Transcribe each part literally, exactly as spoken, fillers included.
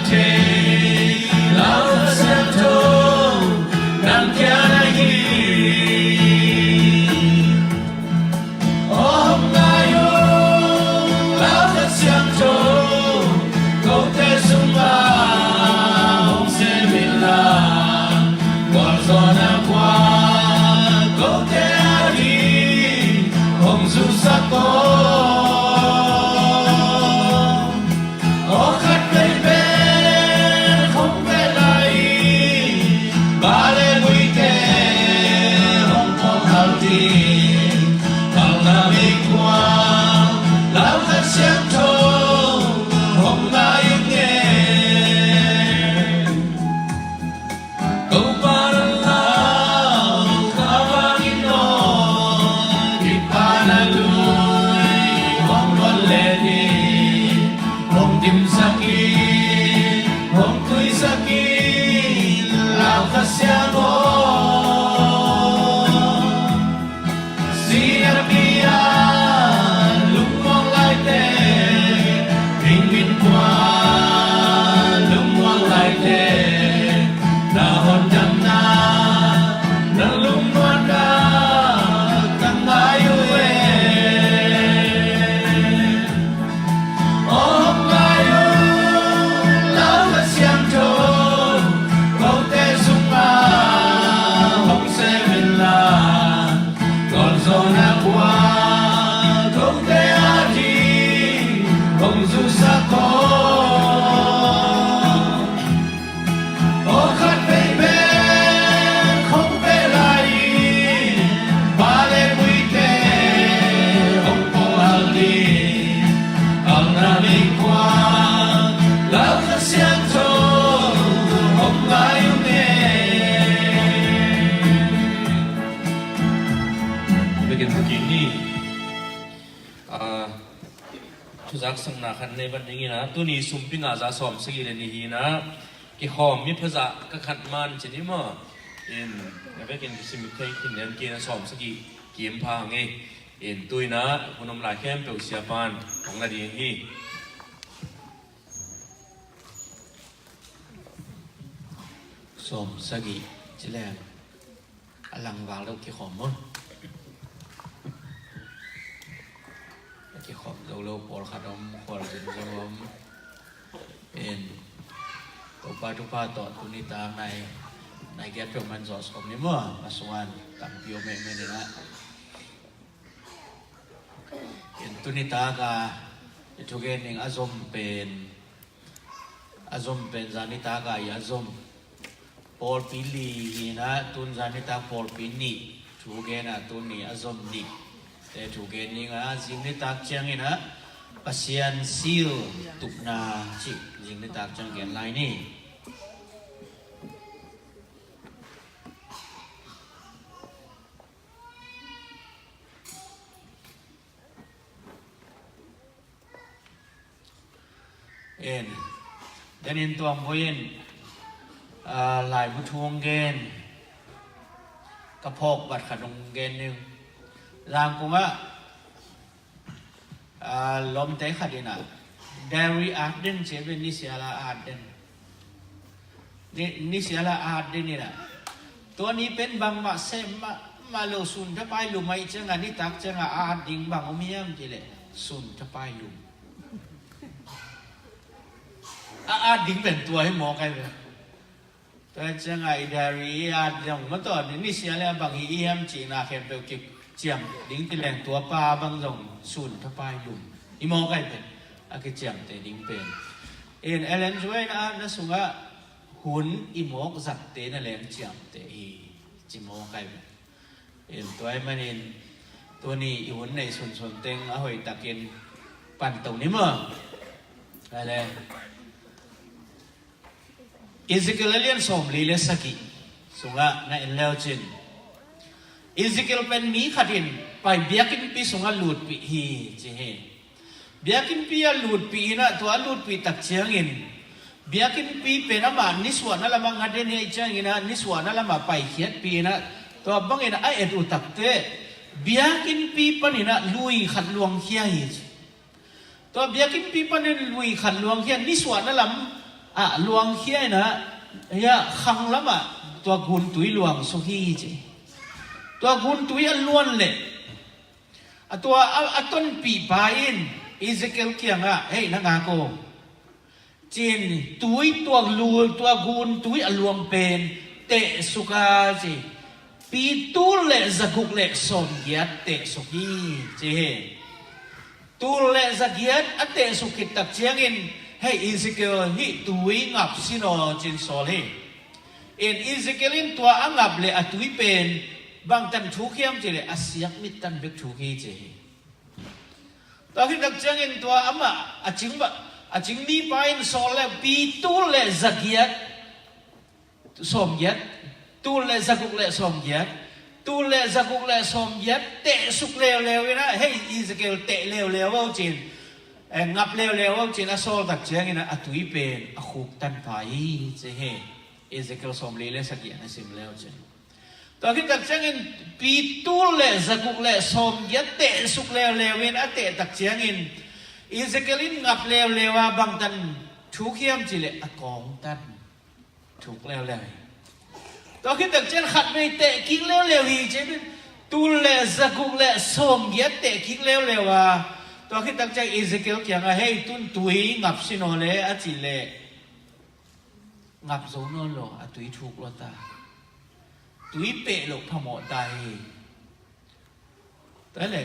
Lau Kha Siangtho nang kiang ahi. Aw hong ngai un Lau Kha Siangtho, kote sungah hong sem inla, gualzawhna kua kote ading hong zusak aw. Aw khat vei pen hong pia lai, bale guite hong kawkhal ding, palna vei kua Lau Kha Siangtho hong ngai ung e. Topa na lau kha vangin aw, kipana lui hong luan len in, hong dimsak in, hong tuisak in, Lau Kha Siang aw. Sinapi a lungmuang laite, Ringminpua lungmuang laite, na hondamna, na lungmuanna ka ngai uh e. Aw hong ngai un Lau Kha Siangtho, kote sungah hong sem inla, gualzawhna kua kote ading hong zusak aw. Aw khat vei bek hong pia lai, bale guite hong kawkhal ding, palna vei kua Lau Kha Siangtho hong ngai ung e. Bikin bikin ni. Ah, thuzak sakna khat nei ban ding in ah, tuni sumpi nga za sawm sagih le nih hi in ah, kikhawm mi pha zah ka khat man ci ni maw. In, a vekin kisim thei khin lian kei in ah sawm sagih kim pha hang e. In, tu in ah hun om lai khempeuh siapa'n hong la ding hi. Sawm sagih ci leng a langval deuh kikhawm maw. A kikhawm zo lo pawlkhat om, khualzin zo om. In, Topa thupha tawh tuni tak nai, nai giat peuhmah in zawh sawm ni maw. A sungah tampi om mah in ah. In, tuni tak a i thugen ding a zom pen, a zom pen zan nitak a i a zom pawlpi li hi in ah, tun zan nitak pawlpi nih, thugen ah tuni a zom nih te thugen ding a, zing nitak ciangin ah Pasian sil tupna cih zing nitak ciang gen lai ni. En, den in tuang boy in, ah, laibu thu hong gen, ka phawk bat khat hong gen ning. Zangkung ah, ah, lawmte khat in ah, diary at den ci ve, nisial a at den. Ni, nisial a at den in ah, tua ni pen bangmah sem mah, mah lo, sun thapai lum ahih ciangin nitak ciangin a at ding bang om hiam cih leh sun thapai lum. A at ding pen tua hi mawk ai ve. Tua ciangin i diary i at ding mah tawh, ni, nisial a bang hi hiam cihna khempeuh kiciam ding ci leng tua pa bang zong sun thapai lum hi mawk ai ve. A kiciamteh ding pen in Ellen White in a atna sungah hun i mawk zatte na leng ciamteh hi ci mawk ai ve. In tua ahih manin tuni i hun neih sunsun teng a hoihtakin pan to ni maw. Ale. Ezekiel a lian sawmli le sagih sungah na en leu cin, Ezekiel pen mi khat in pai biakinnpi sungah lutpih hi ci hi. Biakinnpi a lutpih in ah, tua a lutpih tak ciangin biakinnpi pen amah nisuahna lamah nga den hi ciangin ah, nisuahna lamah paikhiatpih in ah, tua bangin a et uh takteh biakinnpi panin ah lui khat luangkhia hi. Tua biakinnpi panin lui khat luangkhia, nisuahna lam ah luangkhia in ah, hiah khang lamah tua guntui luang suk hi ci. Tua guntui a luan leh a tua a, a tonpihpa in Ezekiel kiangah, "Hei, na ngak aw," ci-in tui tuak lul, tua guntui a luang pen tehsuk a ci. Pi tul le zaguk le sawmgiat tehsuk hi ci hi. Tul le zagiat a tehsuk khit tak ciangin, "Hei Ezekiel, hih tui ngap sin aw," ci-in sawl hi. In Ezekiel in tua a ngap le a tui pen bangtan thuk hiam ci le a siakmit tan bek thuk hi ci hi. Tua khit tak ciangin tua amah a cing ba, a cing mipa in sawl le pi tul le zagiat, sawmgiat, tul le zaguk le sawmgiat, tul le zaguk le sawmgiat tehsuk leuleu in ah, "Hei Ezekiel, teh leuleu aw," ci-in, eh, ngap leuleu aw ci-in a sawl tak ciangin ah a tui pen a khuk tan pah hi ci hi. Ezekiel sawmli le sagih na sim leu cin. Tua khit tak ciangin pi tul le zaguk le sawmgiat tehsuk leuleu in a teh tak ciangin Ezekiel in ngap leuleu a bangtan thuk hiam ci le a kawng tan thuk leuleu hi. Tua khit tak ciang khat vei teh kik leuleu hi ci. Tul le zaguk le sawmgiat teh kik leuleu a, tua khit tak ciang Ezekiel kiangah, "Hei, tun tui ngap sin aw le," a ci le ngap zo nawn lo, a tui thuk lo ta. Tui peh lo phamawh ta hi. Tua le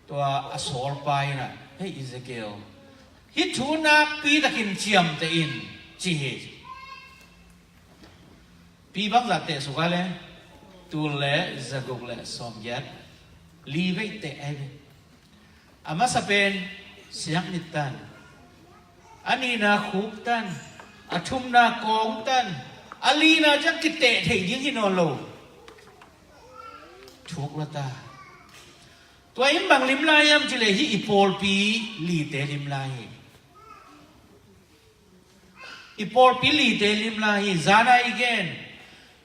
tua a sawlpa in ah, "Hei Ezekiel, hih thu nakpi takin ciamteh in," ci hi. Pi bangzah tehsuk a le? Tul le zaguk le sawmgiat. Li vei teh ahi ve. A masa pen siakmit tan, a nihna khuk tan, a thumna kawng tan, a lina ciang kiteh thei ding hi nawn lo. Thuk lo ta. Tua in bang lim lai hiam ci le hih i pawlpi lite lim lai hi. I pawlpi lite lim lai hi. Zana i gen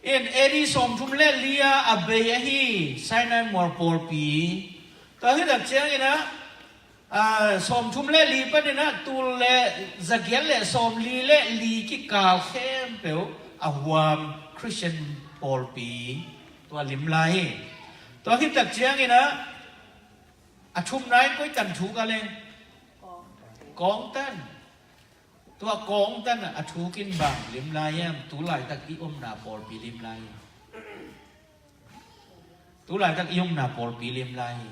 in A D sawmthum le li a a bei ahi Sinai mual pawlpi. Tua hi tak ciangin ah, ah, sawmthum le li panin ah tul le zagiat le sawmli le li kikal khempeuh a huam Christian pawlpi tua lim lai hi. Tua hi tak ciangin ah a thumna in koi tan thuk a le? Kawng tan. Tua kawng tan a thuk in bang lim lai hiam? Tu laitak i omna pawlpi lim lai hi. Tu laitak i omna pawlpi lim lai hi.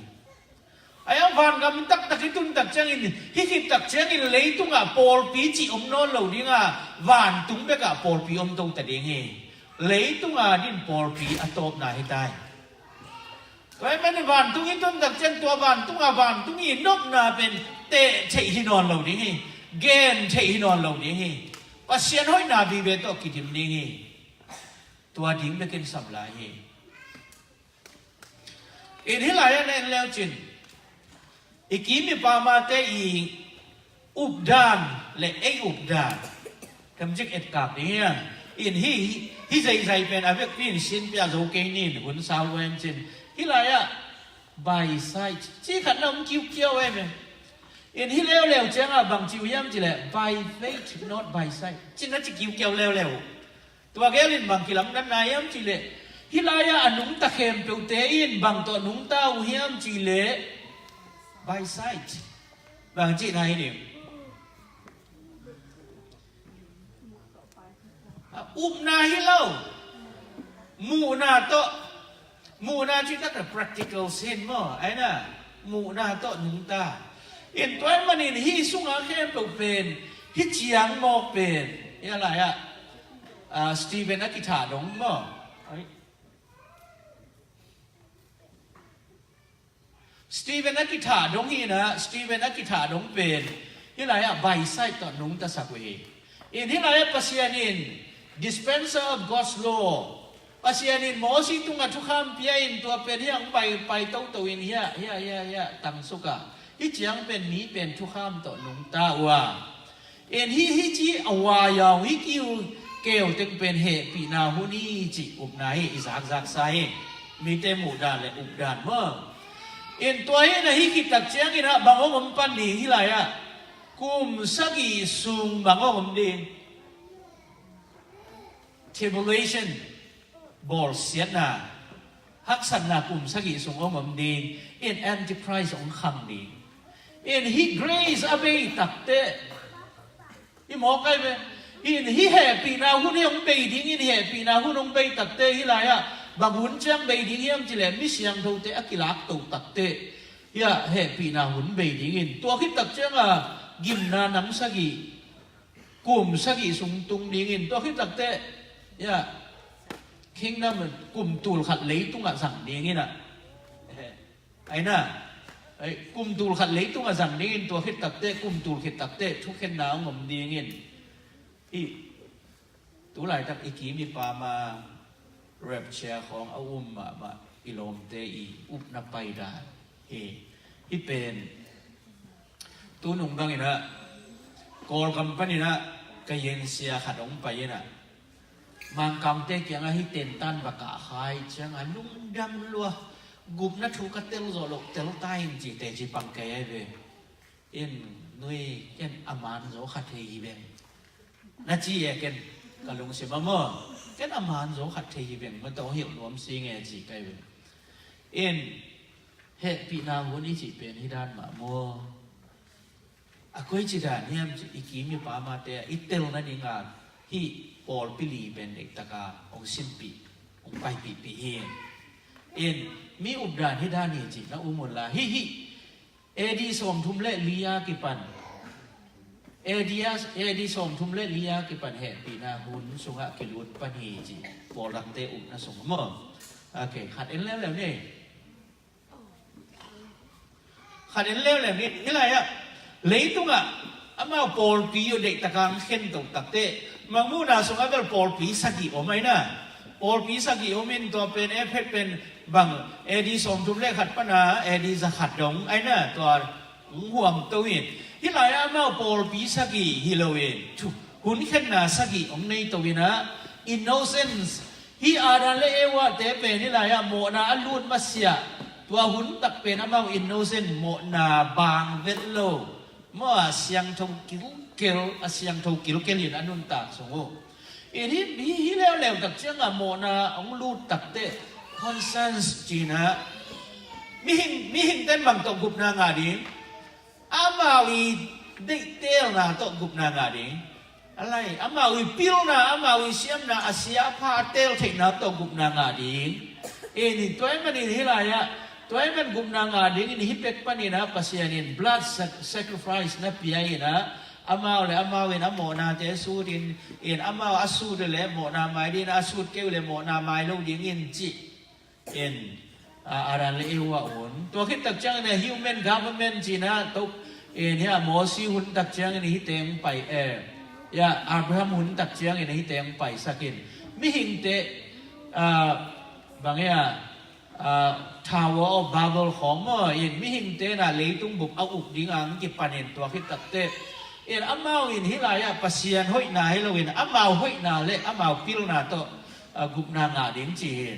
Ai a vangam taktak i tun tak ciangin, hih khit tak ciangin leitungah pawlpi cih om nawn lo ding a, vantung bekah pawlpi om to ta ding hi. Leitungah din pawlpi a tawpna hi ta hi. Tua ahih manin vantung i tun tak ciang tua vantung a vantung i nopna pen teh theih hi nawn lo ding hi. Gen theih hi nawn lo ding hi. Pasian hoihna vive tawh kidim ding hi. Tua ding bekin sam lai hi. In hih lai-ah na en leu cin, i kim i pamate i updan le ei updan tamcik etkap ding hiam? In hih, hih zeizai pen a vekpi in sin pia zo kei nin hun sau en cin. Hih lai-ah by sight ci khat na om kiukiau em e. In hih leuleu ciangah bang ci uh hiam ci leh, by faith, not by sight, cin na ci kiukiau leuleu. Tua gel in bang kilamdanna hiam ci leh, hih lai-ah a nungta khempeuhte in bang tawh nungta uh hiam ci leh, by sight. Bang cihna hi ding? A upna hi lo. Muhna tawh. Muhna cih tak a practical sin maw, ai na? Muhna tawh nungta. In tua ahih manin hih sunga khempeuh pen, hih ciang mawk pen, hih lai-ah, ah, Stephen a kithah dong maw? Ai. Stephen a kithah dong hi na, Stephen a kithah dong pen hih lai-ah by sight tawh nungtasak uh hi. In hih lai-ah Pasian in dispenser of God's law, Pasian in Moses tungah thukham pia in tua pen hiah hong pai, pai toto in hiah, hiah, hiah, hiah tangsuk a, hih ciang pen mi pen thukham tawh nungta uh a. In hih, hih ci a wai a, hih kiu keu teng pen hehpihna hun hi cih upna hi, i zakzaksa hi. Mite muhdan le updan maw. In tua hi na hih khit tak ciangin ah bang hong om pan ding hih lai-ah? Kum sagih sung bang hong om ding? tribulation, bawlsiatna, haksatna kum sagih sung hong om ding in, Antichrist hong khang ding in. Hih grace a bei takteh, i mawk ai ve. In hih hehpihna hun hi hong bei ding in, hehpihna hun hong bei takteh hih lai-ah bang hun ciang bei ding hiam cileh mi siangthote a kilak to takteh hiah hehpihna hun bei ding in, tua khit tak cianga gimna nam sagih, kum sagih sung tung ding in, tua khit takteh hiah kingdom kum tul khat leitungah zang ding in ah. Aina, kum tul khat leitungah zang ding in, tua khit takteh kum tul khit takteh thukhenna hong om ding in. Hih tu laitak i kim i pam a rapture khawng a um mahmah i lawmte i upna paidan hi. Hih pen tunung bangin ah Kawlgam panin ah ka yensia khat hong pai in ah, Mangkangte kiangah hih tentan va kah khai ciangah lungdam lua, gupna thu ka tel zawh loh tel ta in ci teci pang kei ai ve. In nui, ken a man zaw kha thei hi veng, na ci e. Ken ka lungsim ah maw, ken a man zaw kha thei hi veng, ma tawh hilh nuam si nge ci kai veng. In hehpihna hun i cih pen hi dan mah maw? A koici dan hiam cih i kim i pam a te i tel nadinga hih pawlpi li pen deihtaka hong simpih, hong paipihpih hi. In mi updan hi dan hi cih na um unla, hih hih A D sawmthum le li a kipan, A D a, A D sawmthum le li a kipan hehpihna hun sungah kilut pan hi cih pawldangte upna sung maw? Okay, khat en leuleu ni. Khat en leuleu ni. Hih lai-ah leitungah amau pawlpi uh deihtaka hong khen to takteh, Mangmuhna sungah bel pawlpi sagih om aina. Pawlpi sagih om in, tua pen Efet pen bang A D sawmthum le khat pana A D za khat dong aina, tua hong huam to in. Hih lai-ah amau pawlpi sagih hi loin thu, hun khenna sagih hong nei to in ah, innocence, hih Adam le Eva te pen hih lai-ah mawhna a lut masiah, tua hun tak pen amau innocent, mawhna bang vet lo, maw, a siangtho kilkel, a siangtho kilkel in a nuntak sung uh. In hih, hih, hih leuleu tak ciangah mawhna hong lut takteh conscience cih na, mihing, mihing ten bang tawh gupna ngah ding? Amau i deihtelna tawh gupna ngah ding. A lai, amau i pilna, amau i siamna, a sia a pha a tel theihna tawh gupna ngah ding. In tua ahih manin hih lai-ah, tua ahih man gupna ngah ding in hih pek panin ah Pasian in blood sac-, sacrifice na pia in ah, amau le amau in a mawhnate sut in, in amau a sut le mawhna mai ding, a sut kei uh le mawhna mai lo ding in cih in, a, Adam le Eva un. Tua khit tak ciangin a human government cih na, to, in hia Mosi hun tak ciangin hih teng pai, eh, hia Abraham hun tak ciangin hih teng paisak in. Mihingte, a, bang hia, a, Tower of Babel khawng maw, in mihingte na leitung bup a uk ding ang kipan in tua khit takteh. In amau in hih lai-ah Pasian hoihna hi loin, amau hoihna le amau pilna tawh, a, gupna ngah ding ci hi.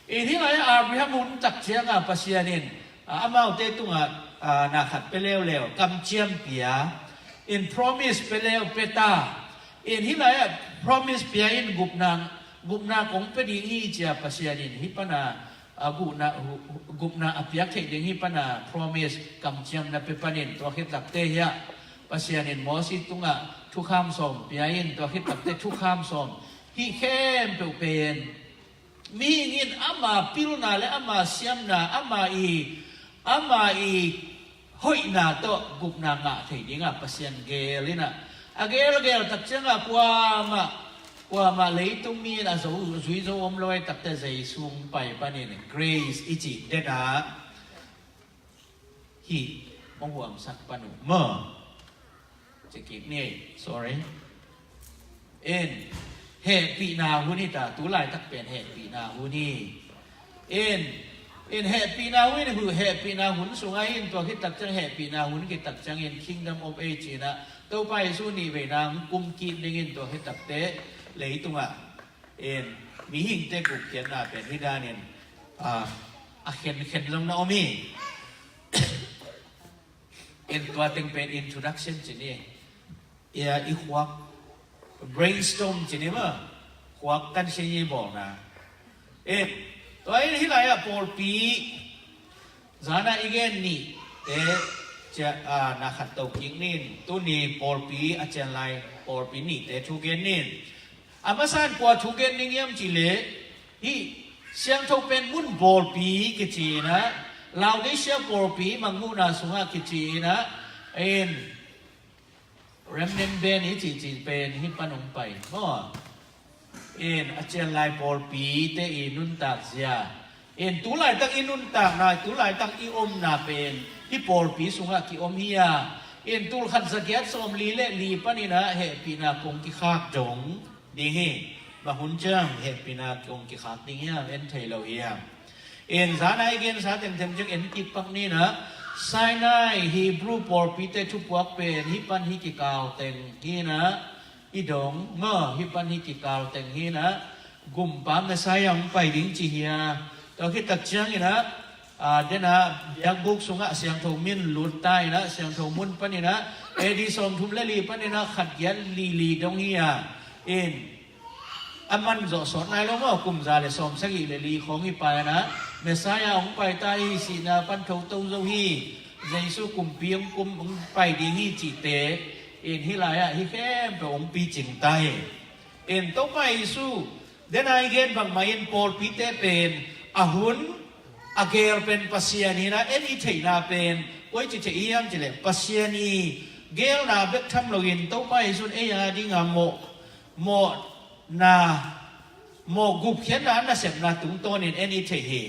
In hih lai-ah Abraham hun tak ciangah Pasian in, a, amaute tungah, a, na khat pia leuleu, kamciam pia, in promise pia leu, pia ta. In hih lai-ah promise pia in gupna, gupna kong pia ding hi cia Pasian in hih pana, a, gupna, gupna a piak theih ding hih pana promise kamciam na pia panin tua khit takteh hiah Pasian in Mosi tungah thukham sawm pia in tua khit takteh thukham sawm hih khempeuh pen mihing in ama pilna le ama siamna, ama i, ama i hoihna tawh gupna ngah thei dingah Pasian geel in ah, a geelgeel tak ciangah kuamah, kuamah leitung mi in a zo, zui zo om lo ai takteh Jesu hong pai panin grace i cih denah hih hong huamsak pan uh maw? Ci kik ni, sorry. In, hehpihna hun hi ta, tu laitak pen hehpihna hun hi. In, in hehpihna hun hi, hehpihna hun sungah in tua khit tak ciang hehpihna hun khit tak ciangin Kingdom of Age in ah Topa Jesu nih veina hong kum kik dingin tua khit takteh leitungah in mihingte gupkhiatna pen hih danin, a, a khenkhen zong na om hi. In tua teng pen introduction ci ni. Ia i khuak brainstorm ci ni maw. Kuak kan si ni bawlna. Eh, tua in hih lai-ah pawlpi zana i gen nih te cia, a, na khat to kik nin. Tuni pawlpi a cian lai pawlpi nih te thu gen nin. A masan kua thu gen ning hiam cih leh hih siangtho pen mun pawlpi kici inah, Laodicea pawlpi mangmuhna sungah kici inah, in remnant band i cihcih pen hih pan hong pai maw? In a cian lai pawlpi te i nuntak zia, in tu laitak i nuntakna, tu laitak i omna pen hih pawlpi sungah ki-om hi a, in tul khat zagiat sawmli le li paninah hehpihna kong kikhak dong ding hi. Bang hun ciang hehpihna kong kikhak ding hiam en thei lo hiam? In zana i gensa tengteng ciang en kik pak ninah, Sinai Hebrew pawlpite thupuak pen hih pan hih kikal teng hinah i dong maw? Hih pan hih kikal teng hinah gumpa Messiah hong pai ding ci hi a. Tua khit tak cianginah, a, dena biakbuk sungah siangtho min lut ta inah, siangtho mun paninah A D sawmthum le li paninah khat giat li li dong hi a. In a man zawh sawt nai lo maw, kum za le sawmsagih le li khawng hi painah Messiah hong pai ta hi, sihna pan thoto zo hi, Jesu kumpi hong kum hong pai ding hi cihte in hih lai-ah hih khempeuh hong picing ta hi. In Topa Jesu dena i gen bangmah in pawlpite pen a hun a geel pen Pasian hinah, en i theihna pen koi ci thei hiam cih leh Pasian i geelna bek tham loin Topa Jesu in ei a dinga mawh, mawhna, mawh gupkhiatna a nasepna tungtawnin en i thei hi.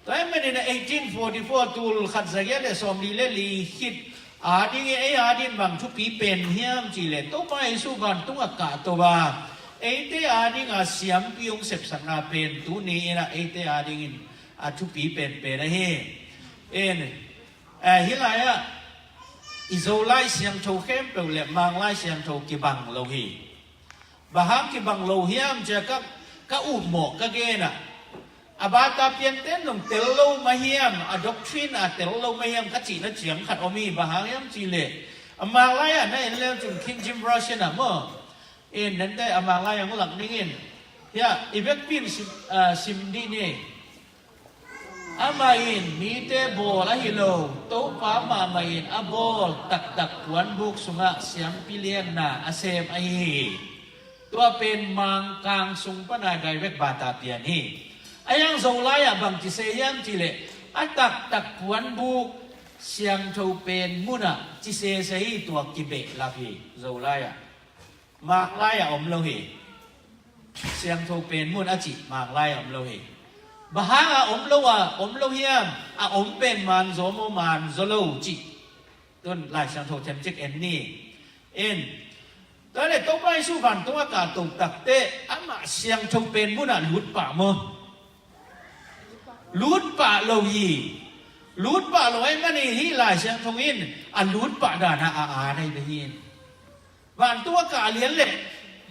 Tua ahih manin eighteen forty-four, tul khat zagiat le sawmli le li khit a dingin ei a dingin bang thupi pen hiam cih leh Topa Jesu vantungah kahto a, eite a dinga siampi hong sepsakna pen tuni inah eite a dingin a thupi penpen ahi. In, eh, hih lai-ah i Zolai siangtho khempeuh le Manglai siangtho kibang lo hi. Bang hang kibang lo hiam cia ka, ka upmawh ka genah, a bata pianten zong tel lo mah hiam, a doctrine a tel lo mah hiam ka cihna ciang khat om hi. Bang hang hiam cih leh a Manglai-ah na en leu cun King James Version ah maw, in nante a Manglai-ah hong lak ningin, hiah i vekpi in sim, a, sim dih ni. Amah in mite bawl ahi lo, Topa mahmah in a bawl taktak puanbuk sungah siampi lianna a sem ahi hi. Tua pen Mangkang sung pana direct bata pian hi. A hiang Zolai-ah bang ci se hiam cih leh a taktak puanbuk siangtho pen munah ci sese hi, tua kibehlap hi Zolai-ah. Manglai-ah om lo hi. Siangtho pen mun a cih Manglai-ah om lo hi. Bang hang a om lo a, om lo hiam? A om pen manzaw maw, manzaw lo cih tun Lai Siangtho themcik en ni. In, tua le Topa Jesu vantung a kahto takteh amah siangtho pen munah lut pah maw? Lut pah lo hi. Lut pah lo ahih manin hih Lai Siangtho in a lut pah danah a, a nei ve hi. Vantung a kah lian le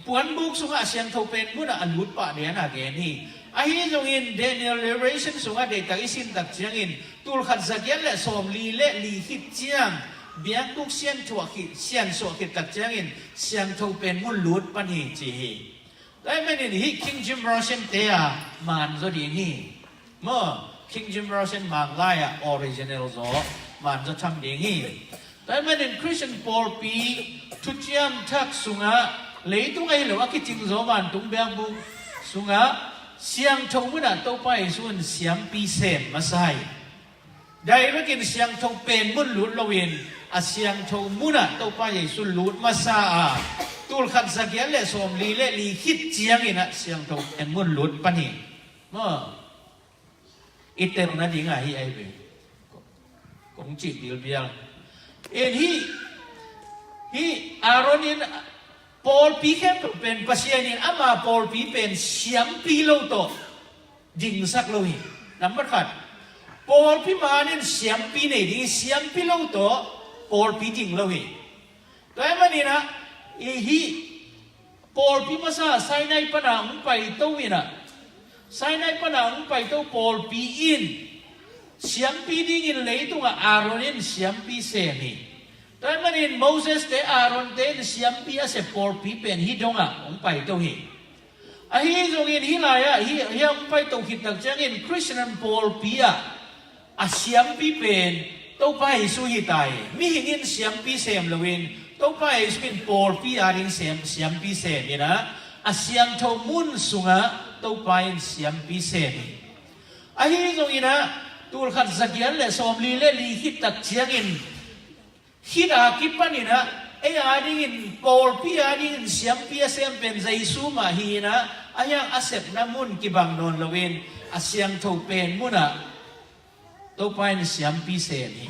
puanbuk sungah siangtho pen munah a lut pah lian a gen hi. Ahi zongin Daniel Revelation sungah deihtak i sin tak ciangin tul khat zagiat le sawmli le li khit ciang biakbuk sian thuah khit, sian suah khit tak ciangin siangtho pen mun lut pan hi ci hi. Tua ahih manin hih King James Version te a manzaw ding hi. Maw, King James Version Manglai-ah original zaw manzaw tham ding hi. Tua ahih manin Christian pawlpi thuciam thak sungah, leitung ahi lo a kicing zaw vantung biakbuk sungah siangtho munah Topa Jesu in siampi sem masa hi. Direct in siangtho pen mun lut loin a siangtho munah Topa Jesu lut masa a, tul khat zagiat le sawmli le li khit ciangin a siangtho pen mun lut pan hi. Maw, i telna dingah hih ahi ve. Kong cih bilbial. In hih, hih Aaron in pawlpi khempeuh pen Pasian in ama pawlpi pen siampi lo tawh dingsak lo hi. Nambat khat, pawlpi man in siampi nei ding hi, siampi lo tawh pawlpi ding lo hi. Tua ahih maninah, i hih pawlpi masa Sinai pana hong paito inah, Sinai pana hong paito pawlpi in siampi dingin leitungah Aaron in siampi sem hi. Tua ahih manin Moses te, Aaron te in siampi a sep pawlpi pen hih dongah hong paito hi. Ahi zongin hih lai-ah hih, hih hong paito khit tak ciangin Khristian pawlpi ah a siampi pen Topa Jesu hi ta hi. Mihing in siampi sem loin Topa Jesu in pawlpi ading sem, siampi sem in ah, a siangtho mun sungah Topa in siampi sem hi. Ahi zongin ah tulkhat zagiat le sawmli le li khit tak ciangin khit a kipanin ah ei adingin, pawlpi adingin siampi a sem pen Jesu mah hi in ah, a hiang a sepna mun kibang nawn loin a siangtho pen munah Topa in siampi sem hi.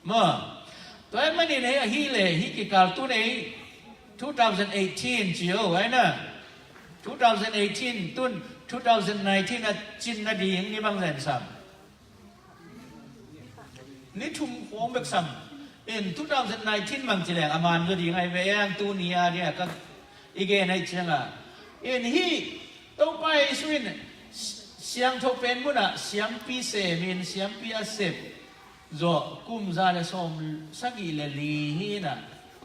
Maw, tua ahih manin hei, ahi le hih kikal tun ei two thousand eighteen ci o, ai na, two thousand eighteen tun two thousand nineteen a cin nading ni bang zen sam. Ni thum khawng bek sam. In two thousand nineteen bang ci leng a man zaw ding ai ve, ei ang tuni a dia ka i gen ai cianga. In hih Topa Jesu in siangtho pen munah siampi semin siampi a sep zawh kum za le sawm sagih le li hi in ah,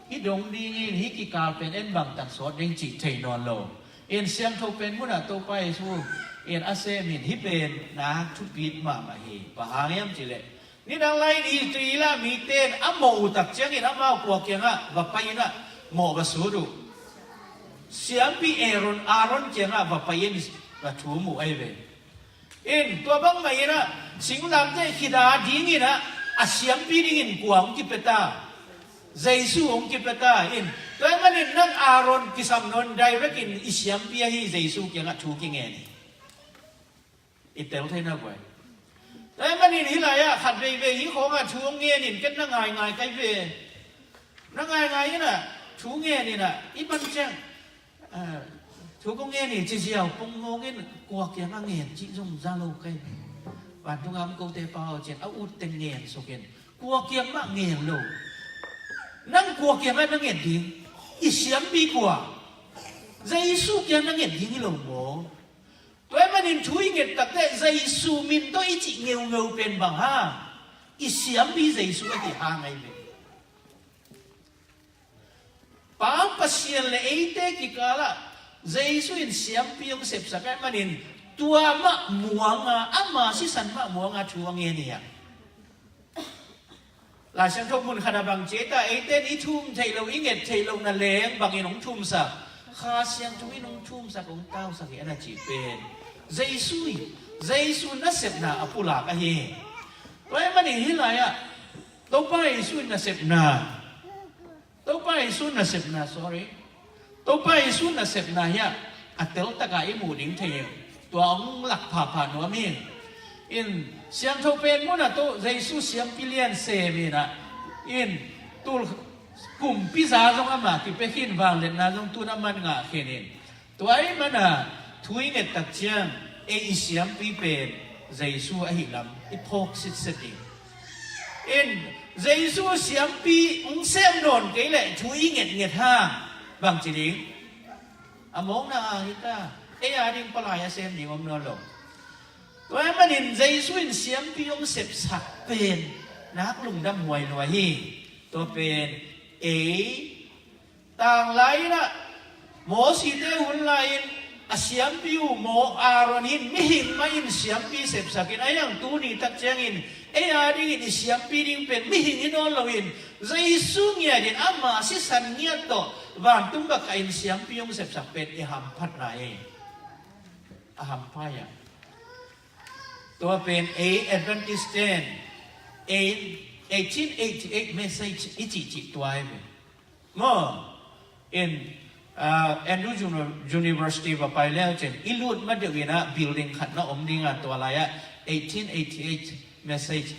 hih dong dingin hih kikal pen en bangtan sawt ding cih thei nawn lo. In siangtho pen munah Topa Jesu in a semin hih pen nak thupit mahmah hi. Bang hang hiam cih leh nidang lai-in Israel mite in a mawh uh tak ciangin amau kua kiangah va pai in ah mawh va sut uh. Siampi Aaron, Aaron kiangah va pai in va thum uh ai ve. In tua bangmah in ah singlamteh khit a dingin ah a siampi dingin kua hong kipia ta? Jesu hong kipia ta. In tua ahih manin nang Aaron kisam nawn, direct in i siampi ahi Jesu kiangah thu kingen hi. I tel thei na guai. Tua ahih manin hih lai-ah khat veivei hih khawngah thu hong ngen in, ken na ngaingai kai ve. Na ngaingai in ah thu ngen in ah i pan ciang, ah, thu kong ngen hi ci ziau pongmawng in, kua kiangah ngen cih zong za lo kai. Vantung a om kote pa aw cin a ut teng ngen suk in, kua kiang mah ngen lo. Nang kua kiangah na nget ding? I siampi kua? Jesu kiang na nget ding hi lo maw? Tua ahih manin thu i nget takteh Jesu min tawh i cih ngeungeu pen bang hang? I siampi Jesu ahi hang ai ve. Pa Pasian le eite kikalah Jesu in siampi hong sepsak ahih manin tua mah muanga, ama sisan mah muanga thu a ngen hi a. Lai Siangtho mun khat a bang ci ei ta, eite in i thum theih loh, i nget theih loh na leng bangin hong thumsak? Kha Siangtho in hong thumsak, hong tausak hi a na cih pen Jesu hi. Jesu nasepna a pulak ahi. Tua ahih manin hih lai-ah Topa Jesu nasepna, Topa Jesu nasepna, sorry. Topa Jesu nasepna hiah a teltaka i muh ding thei hi. Tua hong lak phapha nuam hi. In siangtho pen munah tawh Jesu siampi lian sem in ah, in tul kumpi za zong amah kipia khin, vangliatna zong tun a man ngah khin in. Tua ahih mana thu i nget tak ciang ei i siampi pen Jesu ahi lam i phawk sitset ding. In Jesu siampi hong sem nawn kei leh thu i ngetnget hang bang ci ding? A mawkna a hi ta, ei a ding palai a sem ding om nawn lo. Tua ahih manin Jesu in siampi hong sepsak pen nak lungdam huai lua hi. Tua pen ei tanglai in ah, Mosite hun lai-in a siampi uh maw, Aaron in mihing mah in siampi sepsak in, a hiang tuni tak ciangin ei a dingin i siampi ding pen mihing hi nawn loin Jesu ngiat in ama sisan ngiat tawh vantung baka in siampi hong sepsak pen i hamphatna hi. A hampha hi a. Tua pen ei Adventist ten ei eighteen eighty-eight message i cihcih tua hi ve. Maw, in, ah, Andrew Juni-, University va pai leu cin i lut ma deuh in ah building khat na om ding a, tua lai-ah eighteen eighty-eight message,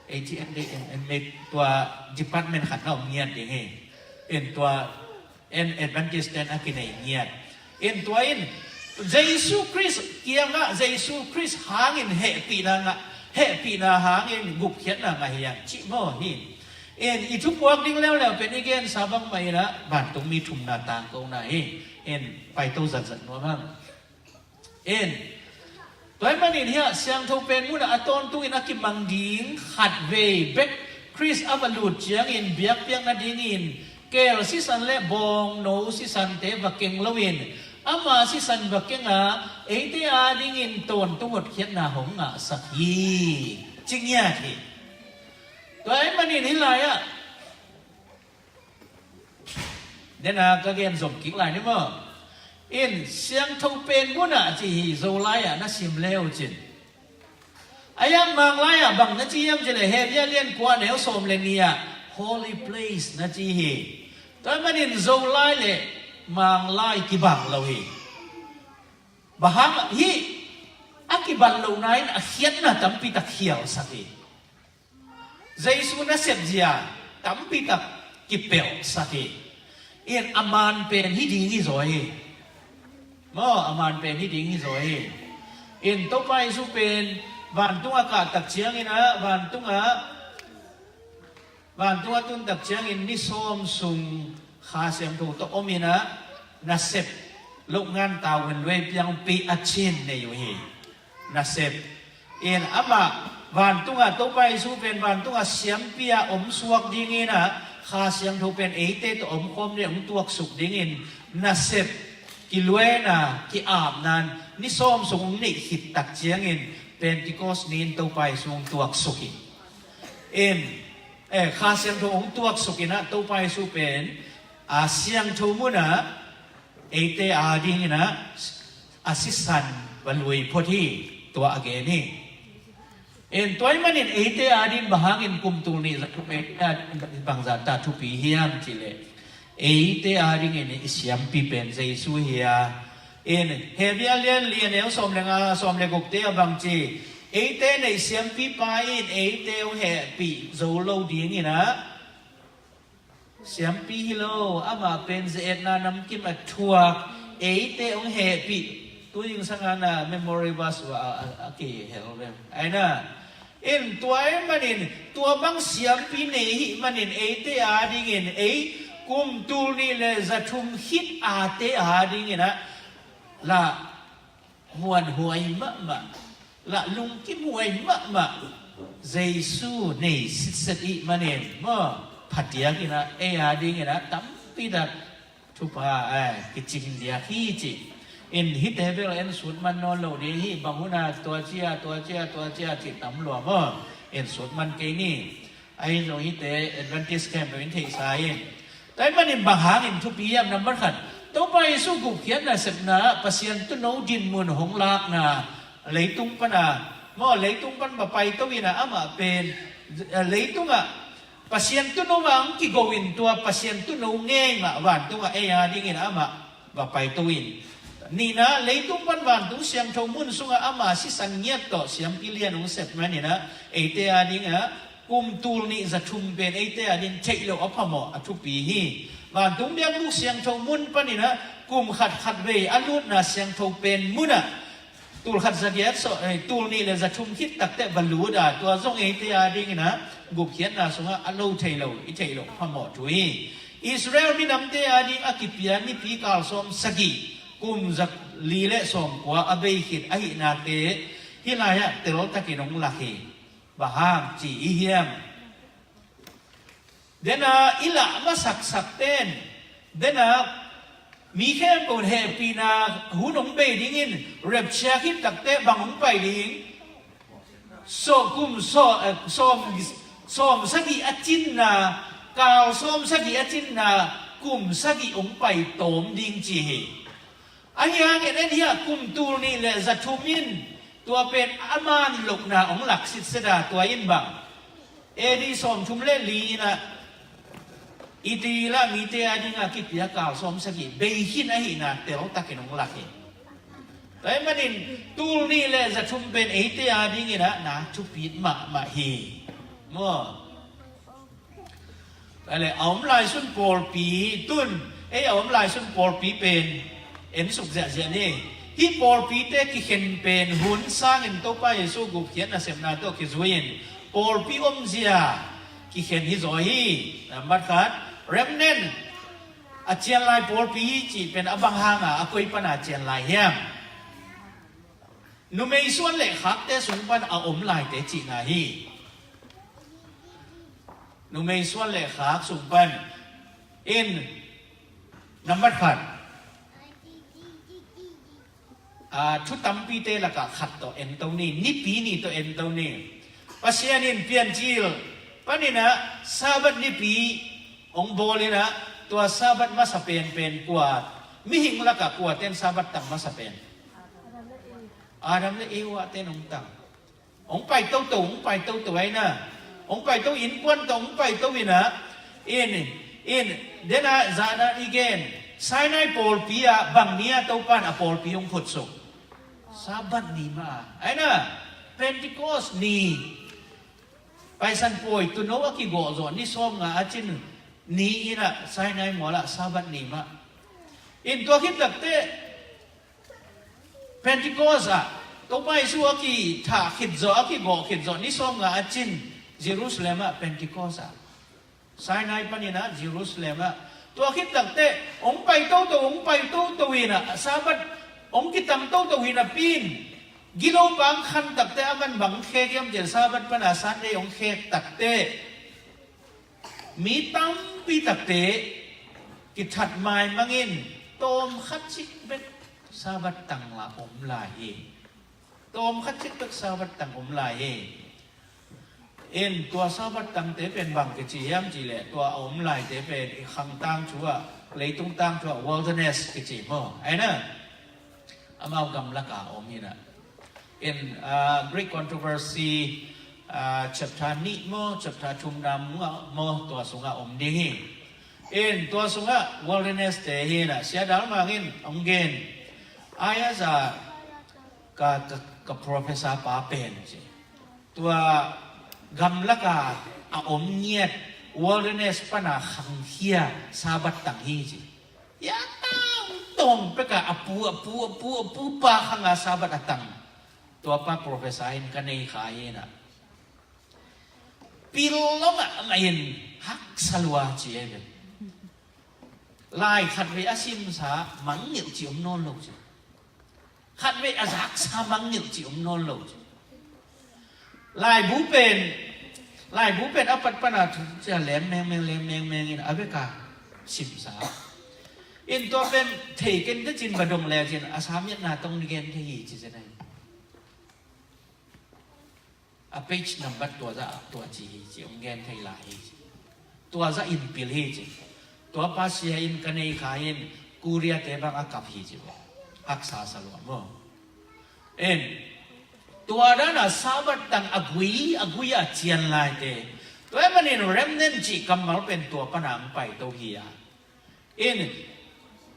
eighty-eight in, in, in, tua department khat na om ngiat ding hi. In tua en Adventist ten a kinei ngiat. In tua in Jesu Khrist kiangah, Jesu Khrist hangin hehpihna ngah, hehpihna hangin gupkhiatna ngah hi hang cih maw hi. In i thupuak ding leuleu pen i gensa bangmah in ah vantungmi thumna tangkona hi. In paito zatzat nuam hang. In tua ahih manin hiah siangtho pen munah a tawntungin a kimang ding khat vei bek, Khrist a va lut ciangin biakpiakna dingin keel sisan le bawngno sisante va keng loin Ama sisan va keng a, eite adingin tawntung hotkhiatna hong ngahsak hi. Ci ngiat hi. Tua ahih manin hih lai-ah den a ka gen zom kik lai ni maw? In siangtho pen munah ci hi, Zolai-ah na sim le uh cin. A yang Manglai-ah bang na ci hiam cih leh Hebru lian kua neu sawm le nih-ah holy place na ci hi. Tua ahih manin Zolai le Manglai kibang lo hi. Bang hang hih a kibang lohna in a khiatna tampi tak khialsak hi. Jesu nasep zia tampi tak kipelhsak hi. In a man pen hi ding hi zaw hi. Maw, a man pen hi ding hi zaw hi. In Topa Jesu pen vantung a kah tak ciangin ah, vantung a, vantung a tun tak ciangin ni sawm sung Kha Siangtho tawh om in ah, nasep loh ngan tau in luai piang pi a cin nei uh hi. Nasep in amah vantungah, Topa Jesu pen vantungah siampi a om suak dingin ah, Kha Siangtho pen eite tawh omkhawm ding hong tuaksuk dingin nasep kiluaina, ki-apna ni sawm sung hong neih khit tak ciangin Pentecost ni-in Topa Jesu hong tuaksuk hi. In, eh, Kha Siangtho hong tuaksuk in ah Topa Jesu pen a siangtho munah eite adingin ah a sisan va lui phot hi, tua a gen hi. In tua ahih manin eite ading bang hangin kum tul nih za thum eite ading bangzah ta thupi hiam cih leh, eite adingin i siampi pen Jesu hi a. In Hebru lian li a neu sawm le nga, sawm le gukte ah bang ci, eite neih siampipa in eite hong hehpih zo lo dingin ah, siampi hi lo, amah pen ze-etna namkim a thuak, eite hong hehpih. Tu zingsang a na memory verse uh a, a, a kihel ve. Ai na. In tua ahih manin, tua bang siampi nei ahih manin eite adingin, ei kum tul nih le za thum khit ate adingin ah, lah muanhuai mahmah, lah lungkimhuai mahmah Jesu nei sitset ahih manin maw, phadiak in ah, ei adingin ah tampi tak thupha, eh, kicing diak hi ci. In hihte bel en sut man nawn lo ding hi, bang hun ah tua cia, tua cia, tua cia cih tam lua maw, en sut man kei ni. Ahi zong hihte Adventist khempeuh in theihsa hi. Tua ahih manin bang hangin thupi hiam? Nambat khat, Topa Jesu gupkhiatna sepna ah Pasian tuuno dinmun hong lakna, leitung pana, maw, leitung pan va paito in ah amah pen, eh, leitungah Pasian tuuno mah hong kigo in tua Pasian tuuno ngei mah vantungah ei adingin amah va paito in. Nihna, leitung pan vantung siangtho mun sungah ama sisan ngiat tawh siampi lian hong sep manin ah eite adingah kum tul nih za thum pen eite ading theih loh a phamawh a thupi hi. Vantung biakbuk siangtho mun panin ah kum khat khat vei a lutna siangtho pen munah tul khat za giat sawm, eh, tul nih le za thum khit takteh va lut a, tua zong eite adingin ah gupkhiatna sungah a lo thei lo, i theih loh phamawh thu hi. Israel minamte ading a kipia nipi kal sawm sagih kum za li le sawm kua a bei khit ahihnate hih lai-ah teltakin hong lak hi. Bang hang ci i hiam? Dena i lah masaksak ten, dena mi khempeuh hehpihna hun hong bei dingin rapture khit takteh bang hong pai ding? Sawm kum, sawm, eh, sawm, sawm sagih a cinna, kal sawm sagih a cinna, kum sagih hong pai tawm ding ci hi. Ahi hangin en hiah kum tul nih le za thum in tua pen a man lohna hong lak sitset a, tua in bang A D sawm thum le li in ah Israel mite adingah kipia kal sawm sagih bei khin ahihna teltakin hong lak hi. Tua ahih manin tul nih le za thum pen eite adingin ah na thupit mahmah hi. Maw? Tua leh a om lai sun pawlpi tun, ei a om lai sun pawlpi pen en suk ziahziah ni. Hih pawlpite kikhen pen hun sangin Topa Jesu gupkhiatna sepna tawh kizui-in pawlpi omzia kikhen hi zaw hi. Nambat khat, remnant, a cian lai pawlpi cih pen a bang hanga, a koi pana cian lai hiam? Numei suan le khakte sung pan a om laite cihna hi. Numei suan le khak sung pan in, nambat khat, Aa, thu tampite lakah khat tawh ento ni, Nipi ni tawh ento ni. Pasian in Piancil paninah Sabbath nipi hong bawlinah, tua Sabbath masa penpen kua, mihing lakah kuaten Sabbath tang masa pen? Adam le Eva ten hong tang. Hong pai toto, hong pai toto aina. Hong pai to innkuan tawh, hong pai to inah. In, in, denah zahna i gen. Sinai pawlpi ah bang ni-a Topan a pawlpi hong phutsuk? Sabbath ni mah a. Aina, Pentecost ni. Paisan pawi tuuno a kigawh zawh ni sawmnga a cin ni inah Sinai mualah Sabbath ni mah. In tua khit takteh Pentecost ah Topa Jesu a kithah khit zawh, a kigawh khit zawh ni sawmnga a cin Jerusalem ah Pentecost ah. Sinai paninah Jerusalem ah. Tua khit takteh hong pai toto, hong pai toto inah Sabbath hong kitang toto hi napi-in, gilo pang khan takteh a man bang khek hiam cin Sabbath pana Sunday hong khek takteh mi tampi takte kithat maimangin tawmkhat cik bek Sabbath tang la om lai hi. Tawmkhat cik bek Sabbath tang om lai hi. In tua Sabbath tangte pen bang kici hiam cihleh, tua a om laite pen i khang tangthu ah, leitung tangthu ah wilderness kici maw? Aina, amau gamlaka om hinah. In, ah, Great Controversy, ah, chapter nih maw, chapter thumna mungah maw, tua sungah om ding hi. In tua sungah wilderness te hinah, Sia Dalmang in hong gen. Ai a za ka, ka, ka professor pa pen ci. Tua gamlaka a om ngiat wilderness pana khangkhia Sabbath tang hi ci. Ia tangtawng peka a pu, a pu, a pu, a pu pa khanga Sabbath a tang. Tua pa professor in ka nei kha hinah. Pil lawngah a ngahin haksa lua ci ei ve. Lai khatvei a simsa mangngilh ci om nawn lo ci. Khatvei a zaksa mangngilh ci om nawn lo ci. Laibu pen, laibu pen a pat pana thu cia lem mengmeng, lem mengmeng in a veka simsa. In tua pen thei ken te cin va dong le cin a samiatna tong ni gen thei hi ci zen ahi. A page number tua zah ah tua ci hi ci, hong gen thei lai hi ci. Tua zah in pil hi ci. Tua pa sia in ka nei kha in Korea te bang a kap hi ci ve. Haksa sa lua maw? En. Tua dana Sabbath tang a gui, a gui a cian laite. Tua manin remnant cih kammal pen tua pana hong paito hi a. In,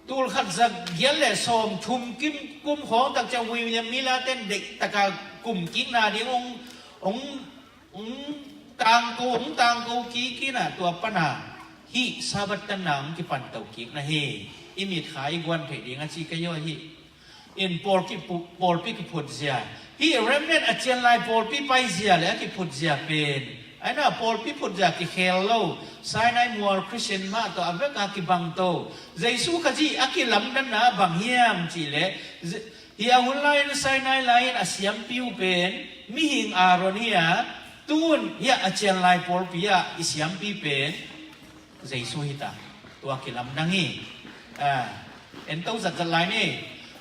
tul khat za giat le sawm thum kim kum khawng tak ciang William Miller ten deih taka kum kikna ding hong, hong, hong tangko, hong tangko kik in a tua pana hih Sabbath tanna hong kipanto kik na hi. I mitkha i guan theih ding a ci ka hi aw hi. In pawlpi kiphut zia, hih remnant a cian lai pawlpi pai zia le a kiphut zia pen, aina pawlpi phut zia kikhel lo, Sinai mual Christian mah tawh a veka kibangto. Jesu Khazih a kilamdanna bang hiam cihleh, hih a hun lai-in Sinai lai-in a siampi uh pen mihing Aaron hi a, tun hih a cian lai pawlpi ah i siampi pen Jesu hita, tua kilamdang hi. Ah, ento zatzat lai ni.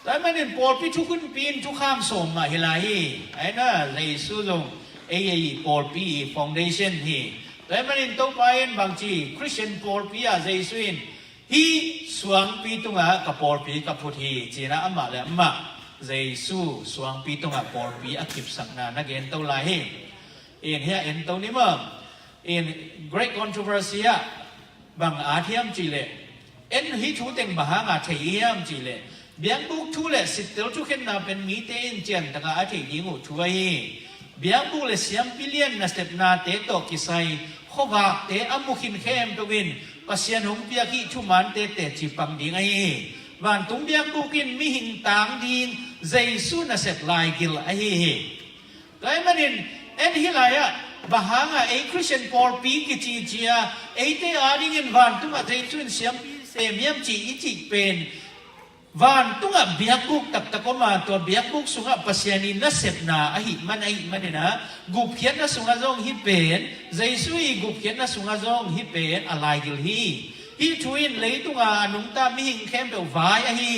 Tua manin pawlpi thukhunpi in thukham sawm mah hi lai hi. Aina Jesu zong ei ei pawlpi i foundation hi. Tua manin Topa in bangci Christian pawlpi ah Jesu in hih suangpi tungah ka pawlpi ka phut hi cina amah le amah Jesu suangpi tungah pawlpi a kipsakna na gento lai hi. In hia ento ni maw? In Great Controversy ah bang a thiam cihleh, en hih thu teng bang hanga thei hiam cihleh, biakbuk thu le sittel thukhenna pen mite in ciantaka a theih ding uh thu ahi. Biakbuk le siampi lian nasepnate tawh kisai khuavakte a mukhin khempeuh in Pasian hong piak hih thumante teci pang ding ahi. Vantung biakbuk in mihing tang ding Jesu nasep laigil ahi hi. Tua ahih manin en hih lai-ah bang hanga ei Christian pawlpi kicicia, eite adingin vantungah Jesu in siampi sem hiam ci i cih pen, vantungah biakbuk taktak om a, tua biakbuk sungah Pasian i nasepna ahih man ahih maninah, gupkhiatna sungah zong hih pen, Jesu i gupkhiatna sungah zong hih pen a laigil hi. Hih thu in leitunga a nungta mihing khempeuh vai ahi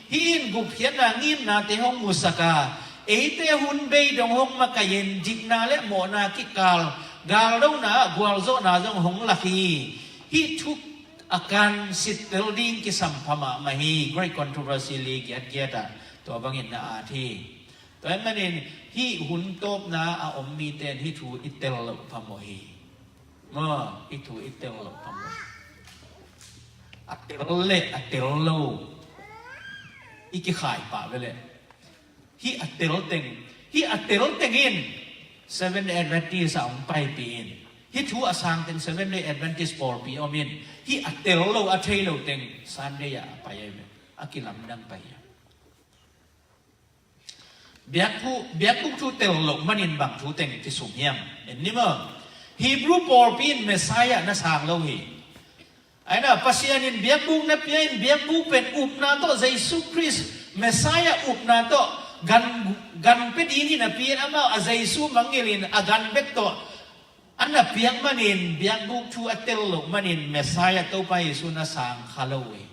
hi. Hih in gupkhiatna ngimnate hong musak a, eite hun bei dong hong makaih in, dikna le mawhna kikal, galdona ah gualzawhna zong hong lak hi. Hih thu a kan sittel ding kisam pha mahmah hi. Great Controversy li giatgiat ah tua bangin na at hi. Tua ahih manin hih hun tawpna a om mite in hih thu i tel loh phamawh hi. Maw, hih thu i tel loh phamawh hi. A tel le a tel lo i kikhai pah ve leh, hih a tel teng, hih a tel teng in Seventh Day Adventist ah hong paipih in, hih thu a sang teng Seventh Day Adventist pawlpi om in, hih a tel lo, a thei lo teng Sunday ah a pai ahi ve. A kilamdang pai hi. Biakbuk, biakbuk thu tel loh manin bang thu teng kisum hiam? En ni maw. Hebrew pawlpi in Messiah na sang lo hi. Aina, Pasian in biakbuk na pia in, biakbuk pen upna tawh, Jesu Khrist Messiah upna tawh gan, gan pia dingin a pia in, amau a Jesu mangngilh in a gan bek tawh a na piak manin, biakbuk thu a tel loh manin Messiah Topa Jesu na sang kha lo hi.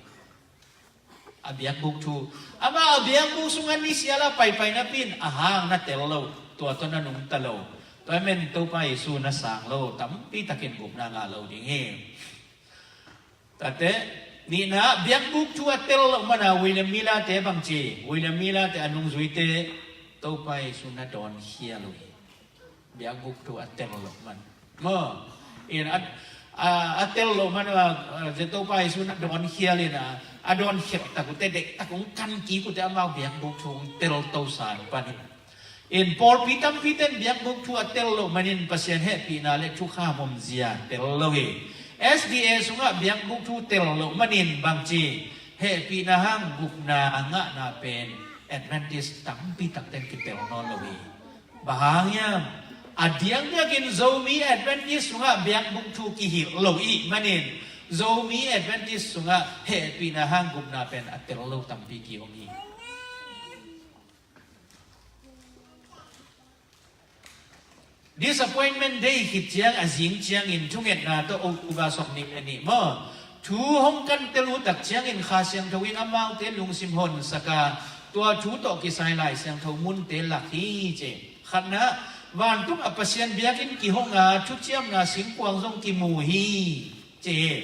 A biakbuk thu, amau a biakbuk sungah nisial a paipai napi in a hang na tel lo, tua tawh na nungta lo. Tua ahih manin Topa Jesu na sang lo, tampi takin gupna ngah lo ding hi. Tate, nihna, biakbuk thu a tel loh mana William Miller te bang ci, William Miller te a nungzuite Topa Jesu na dawnkhia lo hi. Biakbuk thu a tel loh man. Maw, in a, a, a tel loh man a, a, Topa Jesu na dawnkhia in a, a dawnkhia tak uh teh, deih tak uh hong kan kik uh teh amau biakbuk thu hong tel to san pan hi. In pawlpi tampi ten biakbuk thu a tel loh manin Pasian hehpihna le thukham omzia tel lo hi. S D A sungah biakbuk thu tel loh manin bang ci, hehpihna hang gupna ngahna pen Adventist tampi tak ten kitel nawn lo hi. Bang hang hiam? A diakdiakin Zomi Adventist sungah biakbuk thu kihilh lo ih manin Zomi Adventist sungah hehpihna hang gupna pen a tel lo tampi ki-om hi. Disappointment Day khit ciang a zing ciangin thungetna tawh October sawmnih le nih maw, thu hong kan tel uh tak ciangin Kha Siangtho in amaute lungsim honsak a, tua thu tawh kisai Lai Siangtho munte lak hi ci. Khatna, vantung a Pasian biakinn kihong a, thuciamna singkuang zong kimu hi ci hi.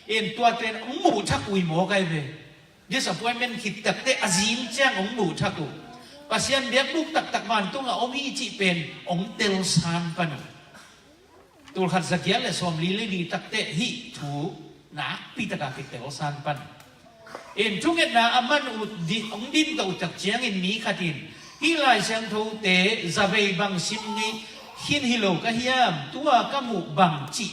In tuate in hong muh thak uh hi maw kai ve. Disappointment khit tak teh a zing ciang hong muh thak uh. Pasian biakbuk taktak vantung a om hi cih pen hong tel san pan uh. Tulkhat zagiat le sawmli le li tak teh hih thu nakpi taka kitel san pan. In thungetna a man uh di, hong din to uh tak ciangin mi khat in, hih Lai Siangthote zavei bang sim ngei khin hi lo ka hiam, tua ka muh bang cih,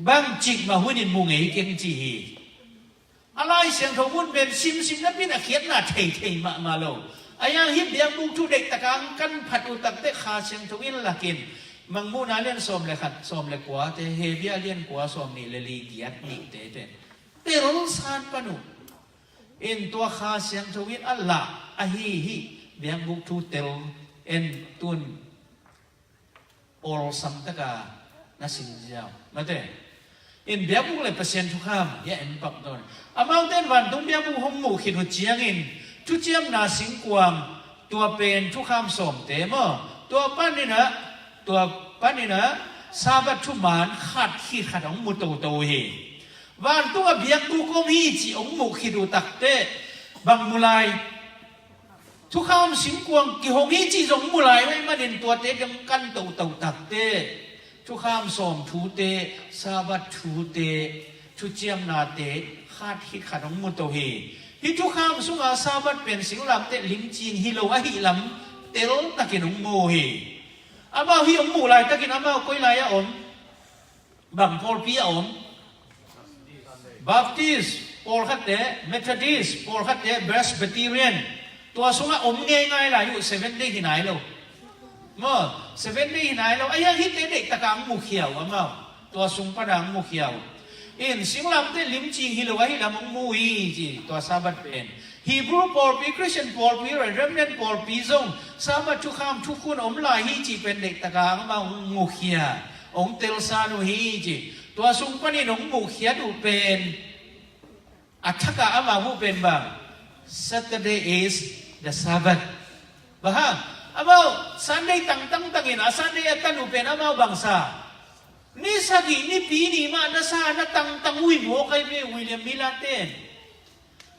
bang cik mah hun in mu ngei keng ci hi. A Lai Siangtho mun pen simsim napi in a khiatna theithei mahmah lo. A yang hih biakbuk thu deih taka hong kan phat uh tak teh Kha Siangtho in lakin Mangmuhna lian sawm le khat, sawm le kuate, Hebru lian kua, sawmnih le li, giat nihte pen tel san pan uh. In tua Kha Siangtho in a lah ahi hih biakbuk thu tel en tun awlsam taka na sin ziau. Mate. In biakbuk le Pasian thukham hia en pak dawn. Amaute in vantung biakbuk hong muh khit uh ciangin thuciamna singkuang tua pen thukham sawmte maw, tua panin ah, tua panin ah Sabbath thuman khat khit khat hong mu toto hi. Vantung a biakbuk om hi cih hong muh khit uh tak teh bang mu lai? Thukham singkuang kihong hi cih zong mu lai uh ahih manin tuate dong kan toto tak teh thukham sawm thute, Sabbath thute, thuciamnate khat khit khat hong mu to hi. Hih thukham sunga Sabbath pen singlamteh limcing hi lo ahih lam tel takin hong mu hi. Amau hih hong muh laitakin amau koi lai a om? Bang pawlpi a om? Baptist pawlkhatte, Methodist pawlkhatte, Presbyterian, tua sungah om ngeingai lai uh, Seventh Day hi nai lo. Maw, Seventh Day hi nai lo. A hiang hihte deih taka hong mukhia uh amau. Tua sung pana hong mukhia uh. In singlamteh limcing hi lo ahih lam hong mu hi ci, tua Sabbath pen. Hebrew pawlpi, Christian pawlpi, Remnant pawlpi zong Sabbath thukham thukhun om lai hi cih pen deih taka amau hong mukhia, hong telsan uh hi ci. Tua sung panin hong muhkhiat uh pen A thak a amau muh pen bang, Saturday is the Sabbath. Bang hang, amau Sunday tangtang tangin a Sunday a tan uh pen amau bangsa, ni sagih nipi ni mah na sa na tangtang uh hi maw, kai ve, William Miller ten.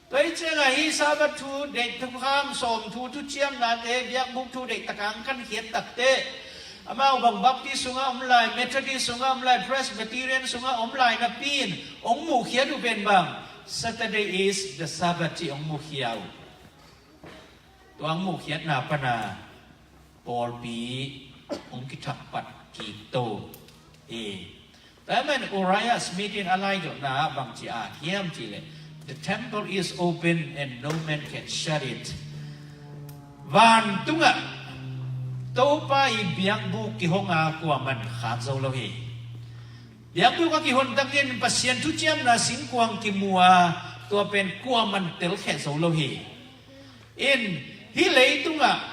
Tua hi ciangah hih Sabbath thu deih thukham, sawm thu, thuciamnate, biakbuk thu deih takah hong kankhiat takteh, amau bang Baptist sungah om lai, Methodist sungah om lai, Presbyterian sungah om lai napi in hong muhkhiat uh pen bang, Saturday is the Sabbath cih hong muhkhia uh. Tua hong muhkhiatna pana pawlpi hong kithakpat kik to hi. Tua ahih manin Uriah Smith in a laizawhna ah bangci at hiam cihleh, "The temple is open and no man can shut it." Vantungah Topa ii biakbuk kihong a, kuaman khak zo lo hi. Biakbuk a kihon takin Pasian thuciamna singkuang kimu a, tua pen kuaman telkhia zo lo hi. In, hih leitungah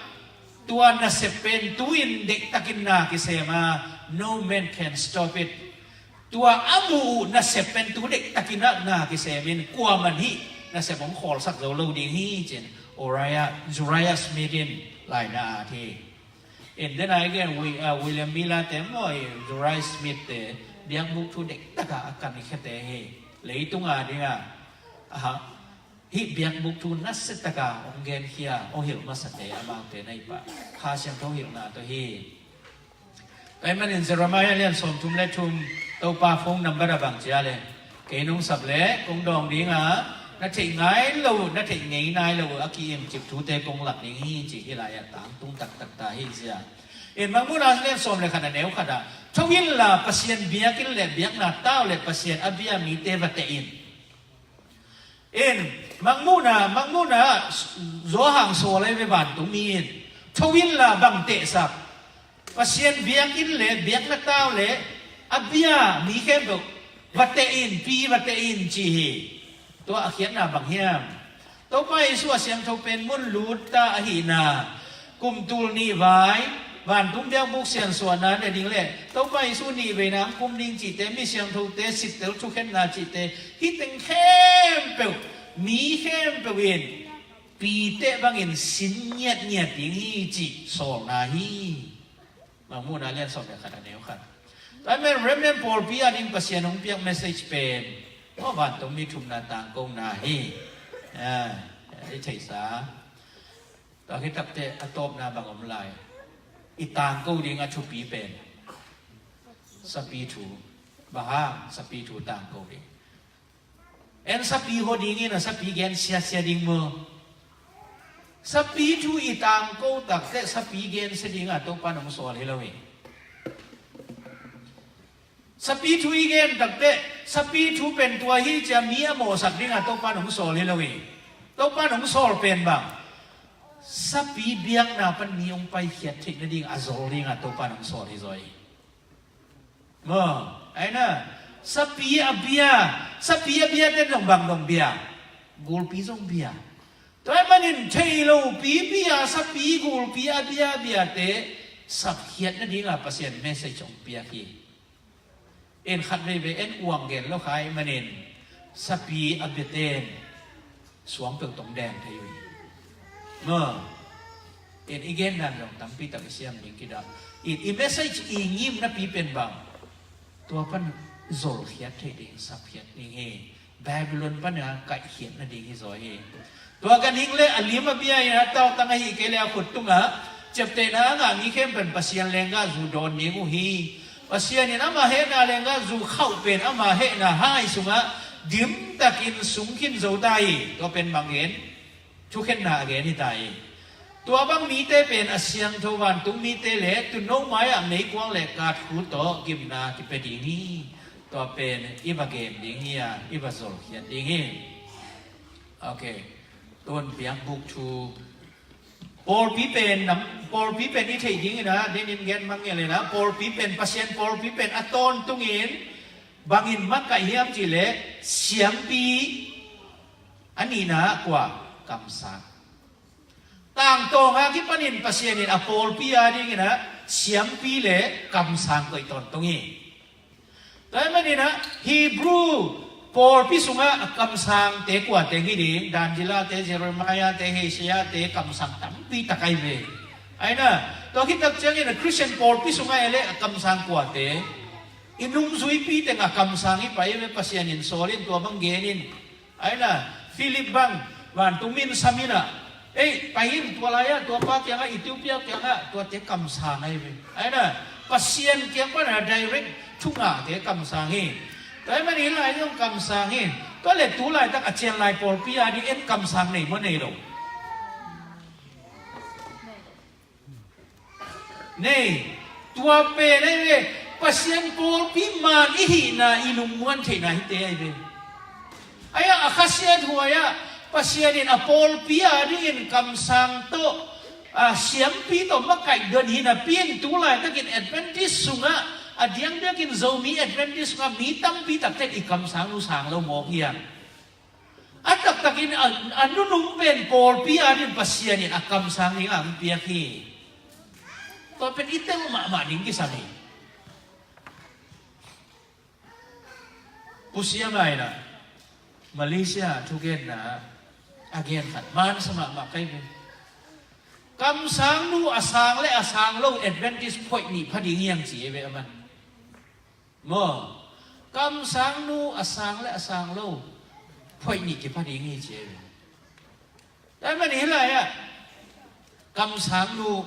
tua nasep pen tu-in deihtakin na kisem a, no man can stop it. Tua a muh uh nasep pen tu deihtakin ah na kisem in, kuaman hih nasep hong khawlsak zo lo ding hi, ci-in Uriah, Uriah Smith in laina at hi. In, then again, Wi-, uh, William Miller te maw, Uriah Smith te, biakbuk thu deihtakah a kankhiate hi. Leitung a dingah, aha, hih biakbuk thu nasiataka hong genkhia, hong hilh masate amaute na hi pah. Kha Siangtho hilhna tawh hi. Tua ahih manin Jeremiah lian sawmthum le thum, Topa phone number a bang cia le, kei nong sap le kong dawng dinga, na theih ngai lo, na theih ngei nai lo a ki-imcip thute kong lak ding hi, ci hi lai-ah tangtung taktak ta hi zia. In, Mangmuhna lian sawm le khat a neu khat ah, tho inla Pasian biakinn le biakna tau le Pasian a bia mite va teh in. In, Mangmuhna, Mangmuhna, Johan sawl ahi ve, vantungmi in, tho inla bang tehsak, Pasian biakinn le biakna tau le a bia mi khempeuh va teh in, pi va teh in, ci hi. Tua a khiatna bang hiam? Topa Jesuh a siangtho pen mun lutta ahihna, kum tul nih vai vantung biakbuk siansuahna ne ding le Topa Jesuh nih veina hong kum ding cihte, mi siangthote sittel thukhenna cihte, hih teng khempeuh, mi khempeuh in pite bangin sin ngiatngiat ding hi cih sawlna hi. Mangmuhna lian sawm le khat a neu khat. Tua ahih manin remnant pawlpi a ding Pasian hong piak message pen, aw, vantungmi thumna tangkona hi. Ah, i theihsa. Tua khit takteh a tawpna bang om lai? I tangko ding a thupi pen sapi thu. Bang hang? Sapi thu tangko ding. En, sapi hua dingin a sapi gen siasia ding maw? Sapi thu i tangko takteh sapi gensia dinga Topa nong sawl hi lo hi. Sapi thu i gen takteh sapi thu pen tua hi cia mi a mawhsak dinga Topa nong sawl hi lo hi. Topa nong sawl pen bang, sapi biakna pan mi hong paikhiat theih nading a zol dinga Topa nong sawl hi zaw hi. Maw, aina, sapi a bia, sapi a bia ten zong bang dong bia? Gulpi zong bia. Tua ahih manin thei lopi bia, sapi gulpi a bia, biate sapkhiat nadinga Pasian message hong piak hi. En, khat veivei en uang gen lo kha ahih manin sapi a biaten suang peuh tong deng thei uh hi. Maw, en, i gen dan zong tampi tak i siam ding kidah. I, i message i ngim napi pen bang, tua pan zolkhiat theih ding, sapkhiat ding hi. Babylon pana kaihkhiat nading hi zaw hi. Tua ganhing le a lim a bia in a tautang ahi kei le a khut tungah ciaptehna a ngah mi khempeuh in Pasian lenggah zu dawn ding uh hi. Pasian in ama hehna lenggah zu khauh pen ama hehna hai sungah dimtakin sungkhin zo ta hi. Tua pen bang gen? Thukhenna a gen hi ta hi. Tua bang mite pen a siangtho vantung mite le tuuno mai-ah meikuang le katkhu tawh gimna kipia ding hi. Tua pen i va gen ding hi a, i va zolkhiat ding hi. Ok. Tun biakbuk thu. Pawlpi pen nam, pawlpi pen i theih dingin a, denin gen mang ngial in a, pawlpi pen, Pasian pawlpi pen a tawntungin bangin makaih hiam cihleh, siampi, a nihna ah kua? Kamsang. Tangtawng a kipanin Pasian in a pawlpi a dingin a siampi le kamsang koih tawntung hi. Tua ahih manin a Hebrew Pawlpi sungah a kamsangte kuate hi ding, Daniel-te, Jeremiah-te, Isaiah-te kamsang tampi tak ahi ve. Aina, tua khit tak ciangin a Christian pawlpi sungah e le a kamsang kuate, i nungzuipi teng a kamsang hi pah hi ve, Pasian in sawl in tua bang gen in. Aina, Philip bang, vantung min sam in ah, ei, pai in tua lai-ah, tua pa kiangah, Ethiopia kiangah, tuate kamsang ahi ve. Aina, Pasian kiang pan a direct thu ngahte kamsang hi. Tua ahih manin hih lai zong kamsang hi. Tua leh tu laitak a cian lai pawlpi a ding en kamsang nei maw nei lo? Nei, tua pen ahi ve, Pasian pawlpi man i hihna i lungmuan theihna hite ahi ve. Ahi a, a khasiat huai ah Pasian in a pawlpi a dingin kamsang tawh, a, siampi tawh makaih don hi napi in tu laitakin Adventist sungah, a diakdiakin Zomi Adventist sungah mi tampi takte i kamsang nu sang lo mawk hi a. A taktakin a, a nunung pen pawlpi a dingin Pasian in a kamsang ding a hong piak hi. Tua pen i tel mahmah ding kisam hi. Pusia ngaina Malaysia thugenna a gen khat mansa mahmah kai ve. Kamsang nu a sang le a sang lo Adventist phoih nih pha ding hiang ci e ve aman. Maw, kamsang nu a sang le a sang lo phoih nih kipha ding hi ci e ve. Tua ahih manin hih lai-ah kamsang nu,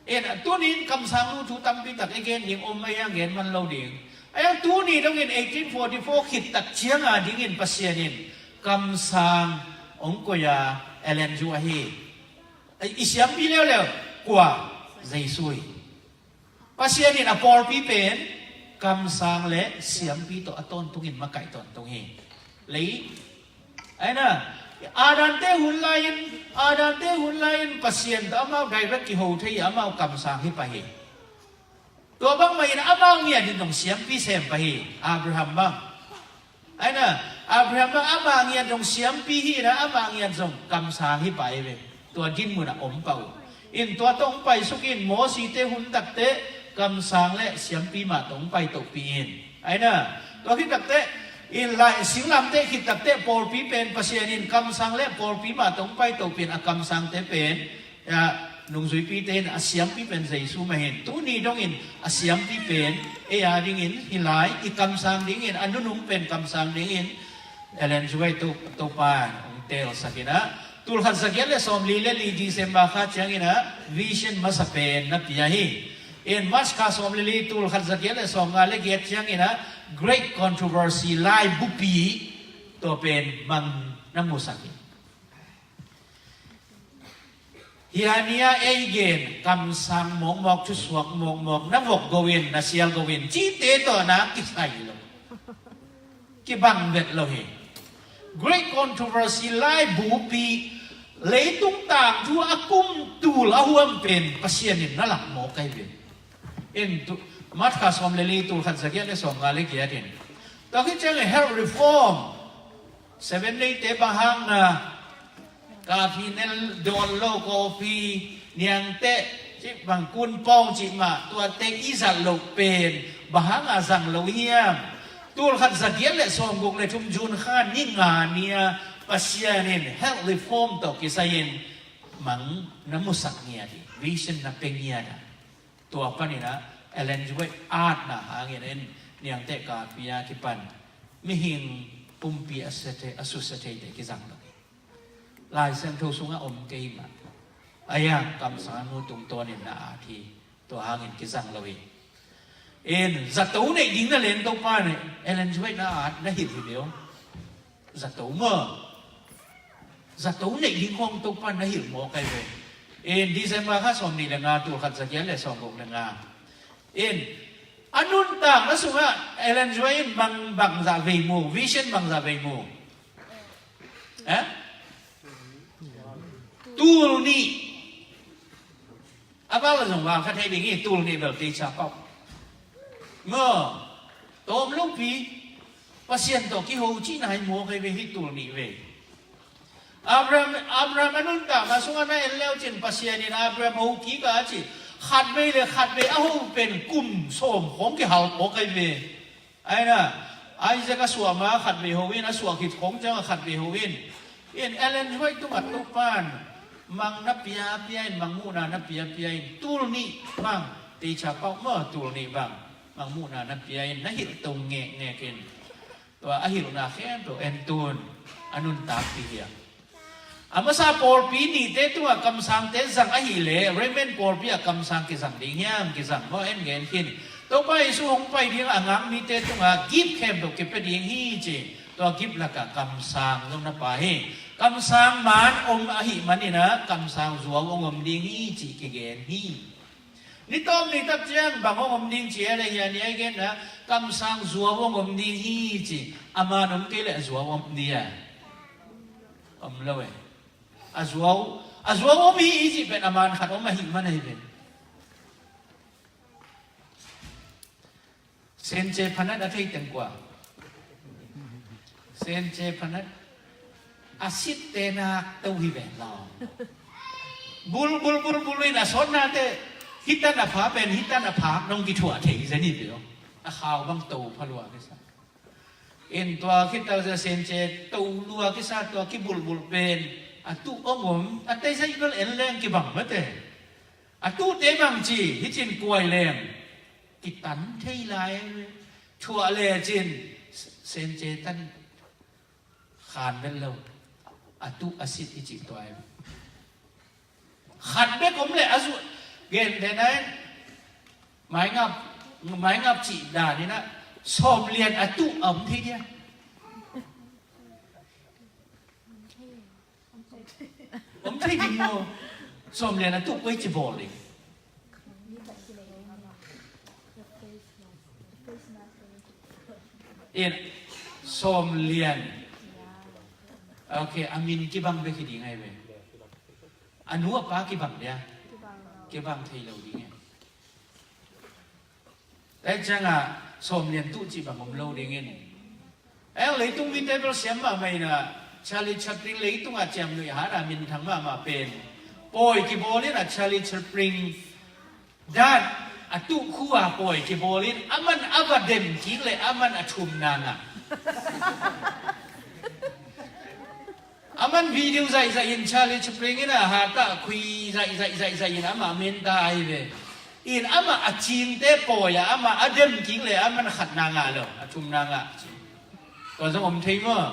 en, tunin kamsang nu thu tampi tak i gen ding om a, hiang gen man lo ding. A hiang tuni dongin eighteen forty-four khit tak cianga dingin Pasian in kamsang hong koih a, Ellen White ahi. I siampi leuleu kua? Jesu hi. Pasian in a pawlpi pen kamsang le siampi tawh a tawntungin makaih tawntung hi. Lei, aina, Adamte hun lai-in, Adamte hun lai-in Pasian tawh amau direct kiho thei hi, amau kamsang hi pah hi. Tua bangmah in amau ngiat in zong siampi sem pah hi, Abraham bang. Aina, Abraham bang amah ngiat zong siampi hi na, amah ngiat zong kamsang hi pah hi ve. Tua dinmun ah om pah uh. In tua tawh hong paisuk in Mosite hun takte kamsang le siampi mah tawh hong pai tohpih in. Aina, tua khit takte in lai singlamteh khit takte pawlpi pen Pasian in kamsang le pawlpi mah tawh hong pai tohpih in, a kamsangte pen a, nungzuipite in a siampi pen Jesu mah hi in. Tuni dongin a siampi pen ei a dingin hih lai i kamsang dingin, a nunung pen kamsang dingin Ellen White Topa in hong teelsak in ah, tulkhat zagiat le sawmli le li December kha ciangin ah vision masa pen na pia hi. In March kha sawm le li, tulkhat zagiat le sawmnga le giat ciangin ah Great Controversy laibupi tua pen mang na musak hi. Hih a ni-a ei gen kamsang mawkmawk, thusuak mawkmawk, na vok go in, na sial go in cihte tawh na kisai lo, kibang vet lo hi. Great Controversy laibupi, leitung tangthu a kum tul a huam pen Pasian in na lak mawk ahi ve. In tu, March kha sawm le li, tulkhat zagiat le sawmnga le giat in. Tua khit ciangin health reform, Seven Day-te bang hang na, kapi ne dawn lo, coffee, niangteh cih bang, kun pawng cih mah, tuate i zat loh pen bang hang a zang lo hiam? Tulkhat zagiat le sawmguk le thum June kha ni nga ni-a Pasian in health reform tawh kisai-in mang na musak ngiat hi, vision na pia ngiat a. Tua panin ah Ellen White atna hangin in niangteh kapi a kipan mihing pumpi a sia thei, a susia theite kizang lo hi. Lai Siangtho sungah om kei mah. A hiang kamsang nu tungtawnin na at hi. Tua hangin kizang lo hi. In zato neih ding na len Topa in Ellen White na at, na hilh hi ve aw. Zato maw? Zato neih ding khawng Topa na hilh mawk ahi ve. In December kha sawmnih le nga, tulkhat zagiat le sawmguk le nga. In a nuntakna sungah Ellen White in mang bangzah vei mu, vision bangzah vei mu? Eh? Tul nih. A val zong val kha thei ding hi, tul nih bel teicia pau. Maw, tawm lopi, Pasian tawh kiho cihna hi mawk ahi ve, hi tul nih ve. Abraham, Abraham a nuntakna sungah na en leu cin Pasian in Abraham ho kik a ci, khat vei le khat vei a ho pen kum sawm khawng kihal mawk ahi ve. Aina, Isaac a suah ma khat vei ho in, a suah khit khong ciang a khat vei ho in, in Ellen White tungah Topa'n mang na piapia in, mang muhna na piapia in, tul nih bang, teicha pauh maw, tul nih bang mang muhna na pia in, na hilh to ngekngek in, tua a hilhna khempeuh en tun a nuntakpih hi a. A masa pawlpi nihte tungah kamsangte zang ahih leh, Remen pawlpi ah kamsang kizang ding hiam? Kizang maw? En gen khin. Topa Jesu hong pai dingah a ngak mite tungah gift khempeuh kipia ding hi ci. Tua gift lakah kamsang zong na pha hi. Kamsang man om ahih manin ah kamsang zuau hong om ding hi ci kigen hi. Ni tawm ni tak ciang bang hong om ding ci a le, hia ni a i genna, kamsang zuau hong om ding hi ci. A man om kei leh a zuau om ding a? Om lo e. A zuau, a zuau om hi i cih pen a man khat om ahih man ahi pen. Senche phanat a thei teng kua? Senche phanat a sitte nak to hi ve law. Bul bul bul bul in a sawtnate hitan a pha pen hitan a phak nong kithuah thei zen hi ve law. A khau bang to pha lua kisa. In tua khit tak zia senche to lua kisa tua kibulbul pen a tuh ong om a tei zai bel en leng kibang mate. A tuhte bang ci hi cin kuai leng kitan thei lai thuah le cin senche tan khan bel lo a tuh a sit hi cih tuai. Khat bek om le a zuh gen den ai maingap, maingap cih dan in a sawm lian a tuh a om thei dia. Om thei ding maw? Sawm lian a tuh koi ci bawl ding. In sawm lian. Ok, a min kibang bek hi ding ai ve. A nu a pa kibang dia. Kibang thei lo ding e. Tua ciangah sawm lian tuh cih bang om lo dingin. Eng leitung mite bel siam mahmah in a Charlie Chaplin leitungah ciamnuih hana minthang mahmah pen pawi kibawl in a Charlie Chaplin dan a tuh khu a pawi kibawl in a man a va dem kik le a man a thum nangah a man video zaihzaih in Charlie Chaplin in a hatah khui zaihzaih zaihzaih in amah minta ahi ve. In amah a cingte pawi a amah a dem kik le a man khat nangah lo a thum nangah. Tua zong om thei maw?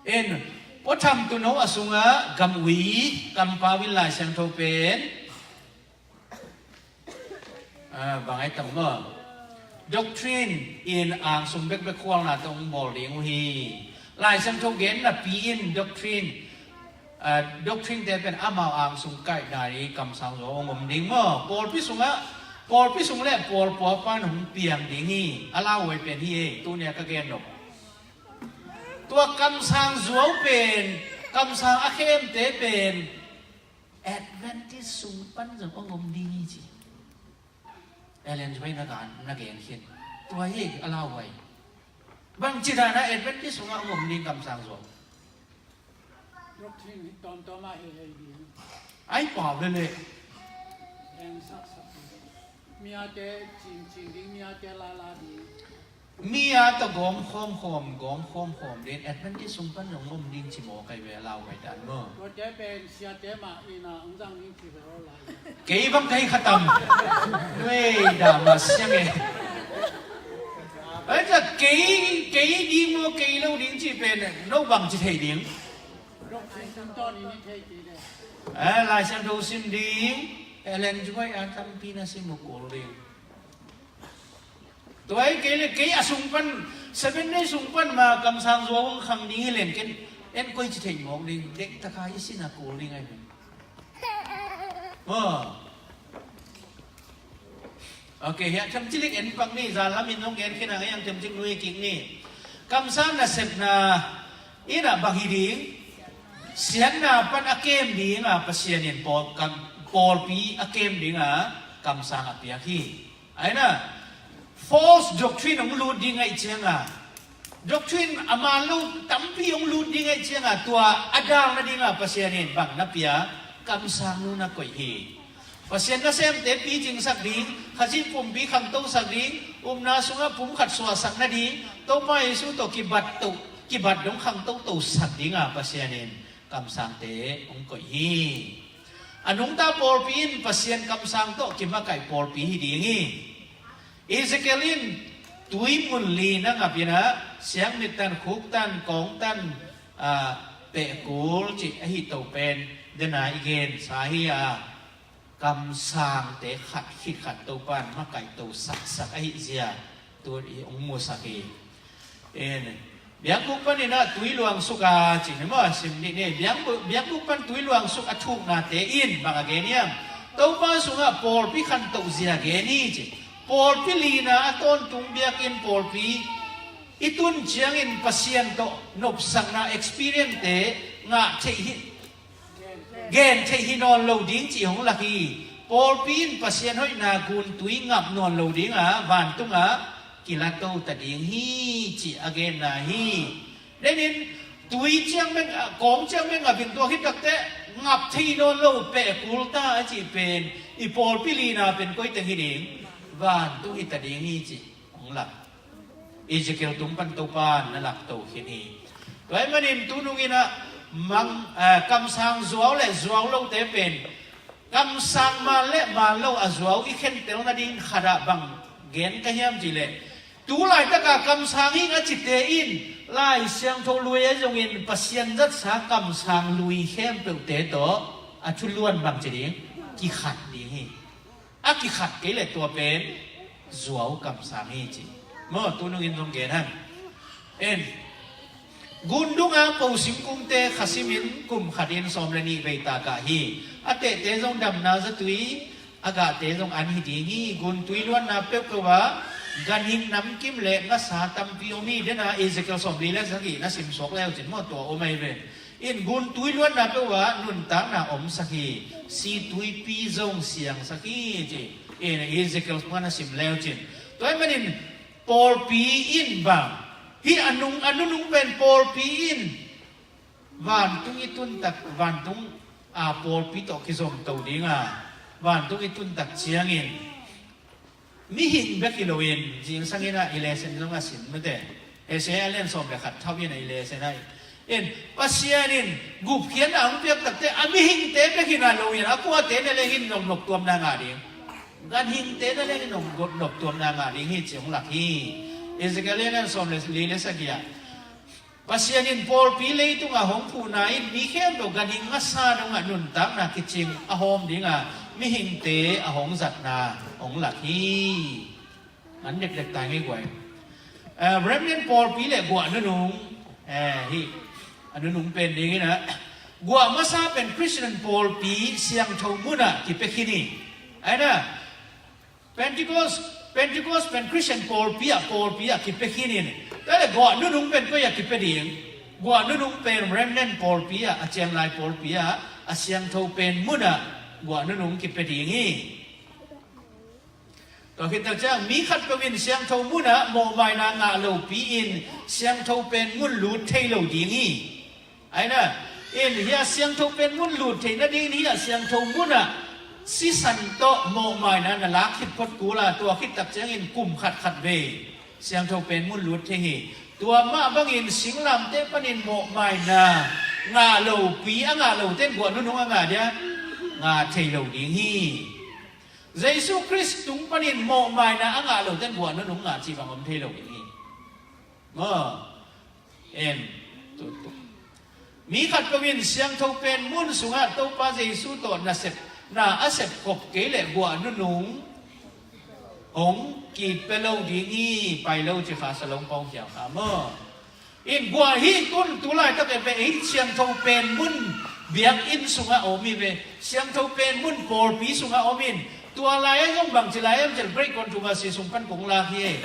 In puatham tuno a sungah gam ui kampau in Lai Siangtho pen bang ai tang maw? Doctrine in angsung bekbek khualna tawh hong bawl ding uh hi. Lai Siangtho gen napi in doctrine, doctrine te pen amau angsung kaihna i kamsang zaw hong om ding maw? Pawlpi sungah, pawlpi sung le pawlpua pan hong piang ding hi. A lauhuai pen hi ei, tunia ka gen nop. Tua kamsang zuau pen, kamsang a khemte pen Adventist sung pan zong hong om ding hi ci. Ellen White na gen, na gen khin. Tua hi a lauhuai. Bang ci dan a Adventist sungah hong om ding kamsang zuau. Doctrine hi tawmtawm ah hei hei ding. Ai pau lele. Eng saksak ding. Miate cingcing ding, miate lala ding. Mi a tawh gawm khawmkhawm, gawm khawmkhawm ding, Adventist sung pan zong om ding ci maw kai ve a lauhuai dan maw? Tuate pen siate mah in a hong zang ding ci ve aw lai. Kei bang kai khatam. Nuei dah mah siang e. Ai ta kei, kei ding maw kei lo ding ci pen no bang ci thei ding. Dok sim sim tawn in i thei kei le. Lai Siangtho sim ding, Ellen White a tampi na sim uh kul ding. Tua hi kei le kei a sung pan, Seven Day sung pan ma kamsang zuau hong khang ding hi leng ken en koi ci thei mawk ding, dek taka i sin a kul ding ai. Maw? Ok, hiah themcilik en pak ni, zan lamin hong gen khin a ngei ang themcik nui kik ni. Kamsang nasepna in a bang hi ding? Siatna pan a kem ding a Pasian in pawl, kam, pawlpi a kem ding a kamsang a piak hi. Aina, false doctrine hong lut ding aih cianga, doctrine a man lo tampi hong lut ding aih cianga, tua a dal nadinga Pasian in bang na pia, kamsang nu na koih hi. Pasian nasemte picingsak ding, Khazih pumpi khangtosak ding, upna sungah pumkhat suahsak nading, Topa Jesu tawh kibat to, kibat dong khangtotosak dinga Pasian in kamsangte hong koih hi. A nungta pawlpi in Pasian kamsang tawh kimakaih pawlpi hi ding hi. Ezekiel in tui mun li na ngap in ah, siangmittan, khuktan, kawngtan, ah, pehkul cih ahi to pen dena i gensa hi a, kamsangte khat khit khat Topa in makaih to saksak ahi zia tu i hong musak hi. In, biakbuk panin ah tui luangsuk a ci ni maw, sim dih ni. Biakbuk, biakbuk pan tui luangsuk a thuknate in bang a gen hiam? Topa sungah pawlpi khantoh zia gen hi ci. Pawlpi lina a tawntung biakinn pawlpi i tun ciangin Pasian tawh nopsakna experience-te ngah theih hi, gen theih hi nawn lo ding cih hong lak hi. Pawlpi in Pasian hoihna guntui ngap nawn lo dinga vantungah kilato ta ding hi cih a genna hi. Denin tui ciang bek, kawng ciang bek ngap in tua khit takteh ngap thei nawn lo pehkul ta a cih pen i pawlpi lina pen koi teng hi ding? Vantung hi ta ding hi cih hong lak. Ezekiel tung pan Topa na lakto khin hi. Tua ahih manin tunung in ah mang, eh, kamsang zuau le zuau lote pen kamsang man le man lo a zuau i khentel nading khat ah bang gen ka hiam cih leh, tu laitaka kamsang hing a cite in Lai Siangtho lui a zongin Pasian zatsa kamsang lui khempeuhte tawh a thuluan bang ci ding? Kikhat ding hi. A kikhat kei leh tua pen zuau kamsang hi ci. Maw, tunung in zong gen hang. En. Gundunga po singkungte khasim in kum khat in sawm le nih vei takah hi. A tehte zong damna zatui, a gahte zong an hi ding hi. Guntui luanna peuhpeuh ah ganhing namkim le ngasa tampi om hi. Dena Ezekiel sawm li le sagih na simsuak leucin maw, tua om ahi ve. In guntui luanna peuh ah nuntakna omsak hi, situipi zong siangsak hi ci. In Ezekiel sungah na sim leucin. Tua ahih manin pawlpi in bang, hih a nung, a nunung pen pawlpi in vantung i tuntak, vantung a pawlpi tawh kizomto dinga vantung i tuntak ciangin mihing bek hi loin, zingsang in ah i lesson zong a sin mate. Isaiah lian sawm le khat thau in ah i lesson ah in, Pasian in gupkhiatna hong piak takte a mihingte bek hi na loin, a kuate na leng in nong noptuamna ngah ding, ganhingte na leng in nong noptuamna ngah ding hi ci hong lak hi. Ezekiel lian sawm le li le sagih ah Pasian in pawlpi leitungah hong phuhna in mi khempeuh ganhing ngasa dongah nuntakna kicing a hawm dinga mihingte a hong zatna hong lak hi. An dekdek tai ngei guai. Eh, remnant pawlpi le guah nunung, eh, hi a nunung pen dingin ah guah masa pen Christian pawlpi siangtho munah kipia khin hi. Aina Pentecost, Pentecost pen Christian pawlpi ah, pawlpi ah kipia khin in. Tua le guah nunung pen koi ah kipia ding? Guah nunung pen remnant pawlpi ah, a cianglai pawlpi ah, a siangtho pen munah guah nunung kipia ding hi. Tua khit tak ciang mi khatpeuh in siangtho munah mawhmaina ngah lopi in siangtho pen mun lut thei lo ding hi. Aina, in hih a siangtho pen mun lut theih nadingin hih a siangtho munah sisan tawh mawhmaina na lak khit phot kul a, tua khit tak ciangin kum khat khat vei siangtho pen mun lut thei hi. Tua mah bangin singlamteh panin mawhmaina ngah lopi a ngah lote in guah nunung a ngah dia? Ngah thei lo ding hi. Jesu Khrist tung panin mawhmaina a ngah lote in guah nunung ngah cih bang om thei lo ding hi. Maw. Em, tu, tu. Mi khatpeuh in siangtho pen mun sungah Topa Jesu tawh nasep, na a sep khop kei leh guah nunung hong kipia lo ding hi, pai lo ci kha, salong pawng khiau kha maw. In guah hi tun tu laitak e ve, ei siangtho pen mun biakinn sungah om hi ve, siangtho pen mun pawlpi sungah om in, tua lai-ah zong bangci lai-ah zong great controversy sung pan kong lak hi.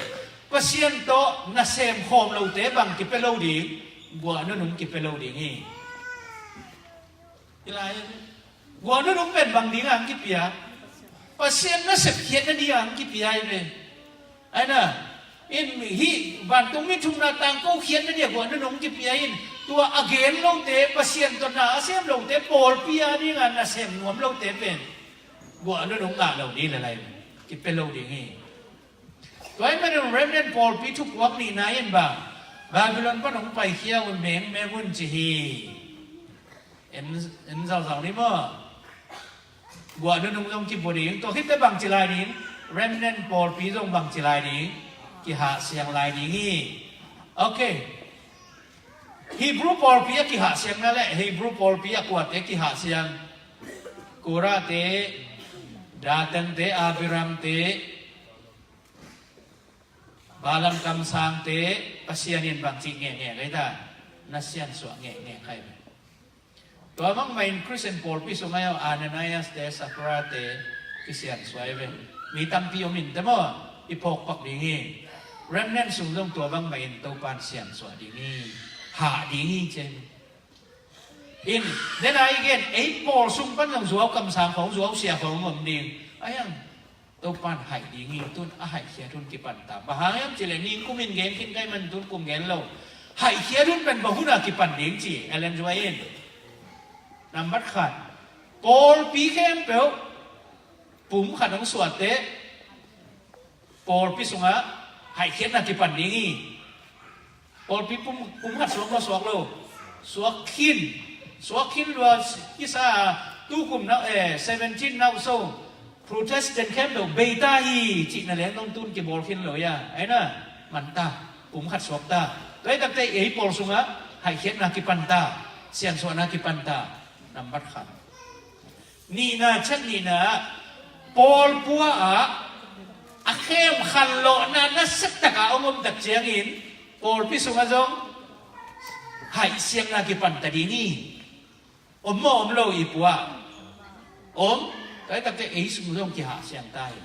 Pasian tawh nasem khawm lote bang kipia lo ding? Guah nunung kipia lo ding hi. Hi lai, guah nunung pen bang ding ang kipia? Pasian nasep khiat nading ang kipia hi ve. Aina, in hih vantung mi thumna tangko khiat nading guah nunung kipia in, tua a gen lote, Pasian tawh na a sem lote, pawlpi a dinga nasem nuam lote pen guah nunung ngah lo ding le lai, kipia lo ding hi. Tua ahih manin remnant pawlpi thupuak nihna in bang, Babylon pan hong paikhia un mengmeng un ci hi. En, en zauzau ni maw? Guah nunung zong kibua ding, tua khit teh bang ci lai ding, remnant pawlpi zong bang ci lai ding, kihahsiang lai ding hi. Ok. Hebrew pawlpi a kihahsiangna le Hebrew pawlpi a kuate kihahsiang, Korah te, Datan te, Abiram te, Balaam kamsang te, Pasian in bang cih ngehngeh kei ta, na siansuah ngehngeh kei. Tua bangmah in Christian pawlpi sungah Ananias te, Sapphira te kisiansuah hi ve. Mi tampi om in te maw, i phawkpak ding hi. Remnant sung zong tua bangmah in Topan siansuah ding hi. Hah ding hi ci hi. In, den a i gen, ei pawl sung pan zong zuau kamsang khawng, zuau sia khawng om ding. A hiang, Topan haih ding hi, tun a haihkhiat hun kipan ta. Bang hang hiam cih leh ningkum in gen khin ka hih man tun kum gen lo. Haihkhiat hun pen bang hun a kipan ding ci, Ellen White in. Nambat khat. Pawlpi khempeuh pum khat hong suah teh, pawlpi sungah haihkhiatna kipan ding hi. Pawlpi pum, pum khat suak lo, suak lo. Suak khin. Suak khin lua kisa, tu kum na, eh, seventeen na uh so, Protestant khempeuh bei ta hi cihna leng dong tun kibawl khin lo hi a. Ai na, man ta, pum khat suak ta. Tua hi tak teh ei pawl sungah haihkhiatna kipan ta, siansuahna kipan ta. Nambat khat. Nihna, chat nihna, pawl pua ah a khem khanlawhna nasia tak a hong om tak ciangin, pawlpi sungah zong haihsiangna kipan ta ding hi. Om maw, om lo i pua? Om. Tua hi tak teh ei sung zong kihahsiang ta hi.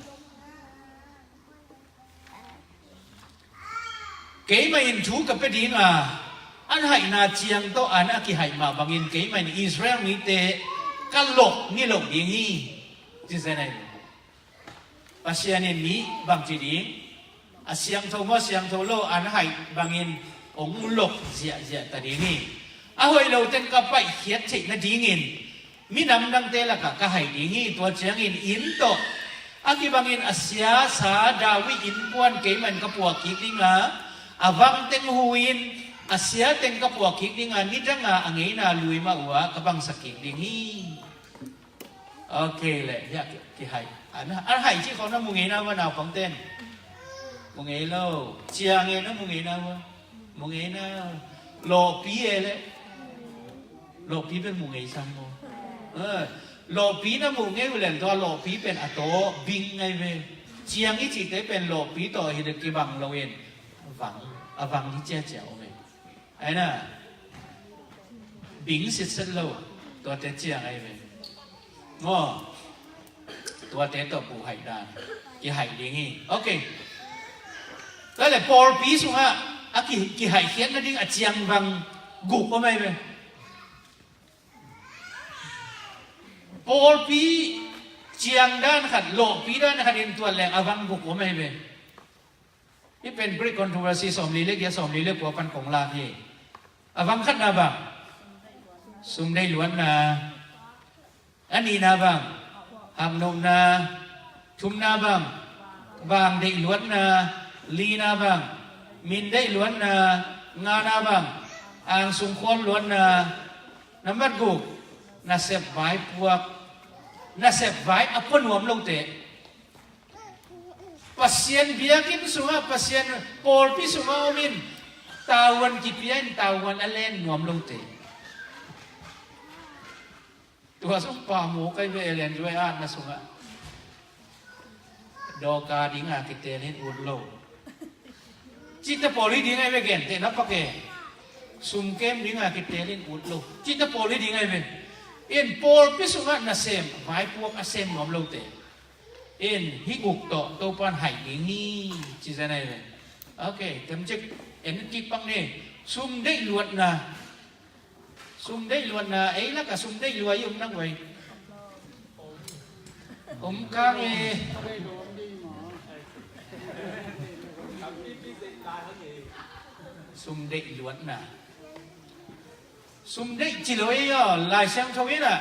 Keimah in thu ka pia ding a, an haihna ciang tawh an a kihaih mah bangin keimah in Israel mite ka lok ngei lo ding hi. Ci zen ahi. Pasian in mi bangci ding, a siangtho maw siangtho lo an haih bangin hong lok ziahziah ta ding hi. A hoih lo teng ka paihkhiat theih nadingin minam dangte lakah ka haih ding hi. Tua ciangin inn tawh a kibangin a siasa David innkuan keimah in ka puah kik ding a, a vang teng hu-in a sia teng ka puah kik ding a, nidang a a ngeina lui mah uh a ka bangsak kik ding hi. Ok leh, hiah ki, kihaih. An, an haih cih khawng na mu ngei na uh a, naupangten? Mu ngei lo. Ciang e, na mu ngei na uh a? Mu ngei na. Lawhpi e leh? Lawhpi pen mu ngei sam maw? Eh, lawhpi na mu ngei uh leh tua lawhpi pen a taw bing ngai ve. Ciang i cihte pen lawhpi tawh hi kibang lo in, vang, a vang hi ciacia om e. Ai na, bing sitset lo, tuate ciang ahi ve. Maw, tuate tawh buh haih dan kihaih ding hi. Ok. Tua leh pawlpi sungah a ki, kihaihkhiat nading a ciang vang guk om ahi ve. Pawlpi ciang dan khat, lawhpi dan khat in tuat leng a vang guk om ahi ve. Hih pen Great Controversy sawmli le giat, sawmli le kua pan kong lak hi. A vang khatna bang? Sum deih luatna. A nihna bang? Haknopna. Thumna bang? Vang deih luatna. Lina bang? Min deih luatna. Ngana bang? Angsung khual luatna. Nambat guk, nasep vai puak. Nasep vai a pua nuam lote. Pasian biakinn sungah, Pasian pawlpi sungah om in, tavuan kipia in tavuan a len nuam lote. Tua sung pa mu kai ve, Ellen White a na sungah. Dawka dinga kitel in ut lo. Cihte pawl hi ding ahi ve, gentehna pak e. Sumkem dinga kitel in ut lo. Cihte pawl hi ding ahi ve. In pawlpi sungah nasem, vaipuak a sem nuam lote. In hih guk tawh Topan haih ding hi, ci zen ahi ve. Ok, temcik en kik pak ni. Sum deih luatna. Sum deih luatna, ei lakah sum deih lua i om nang vai. Om kang e. Sum deih luatna. Sum deih ci lo ei aw, Lai Siangtho in ah.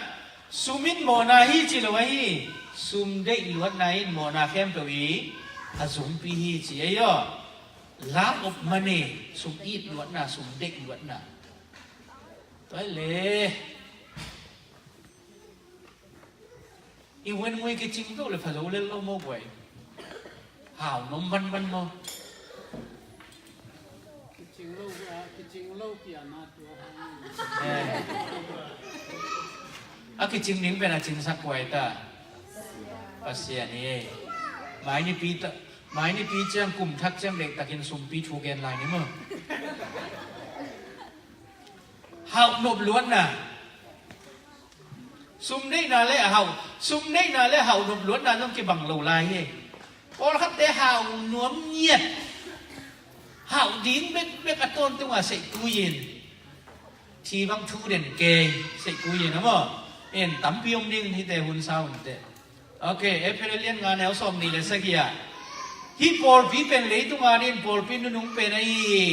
Sum in mawhna hi ci lo ahi. Sum deih luatna in mawhna khempeuh i a zumpi hi ci ei aw. Love of money, sum it luatna, sum deih luatna. Tua le i wen ngui kicing lo le pha zo lel lo maw guai. Hau nom banban maw? Kicing lo, ah, kicing lo piana tua hang. Eh. A kicing ding pen a cingsak guai ta. Pasian hi. Mai nipi ta, mai nipi ciang kum thak ciang deihtakin sumpi thu gen lai ni maw? Hauh nop luatna. Sum neihna le a hauh, sum neihna le hauh nop luatna zong kibang lo lai hi. Pawlkhatte hauh nuam ngiat. Hauh ding bekbek a tawntunga seihkui in. Thi bang thu den kei, seihkui in a maw. En tampi om ding hite hun sa hun te. Ok, Efesa lian nga neu sawm nih le sagih ah. Hih pawlpi pen leitunga dingin pawlpi nunung pen ahi hi.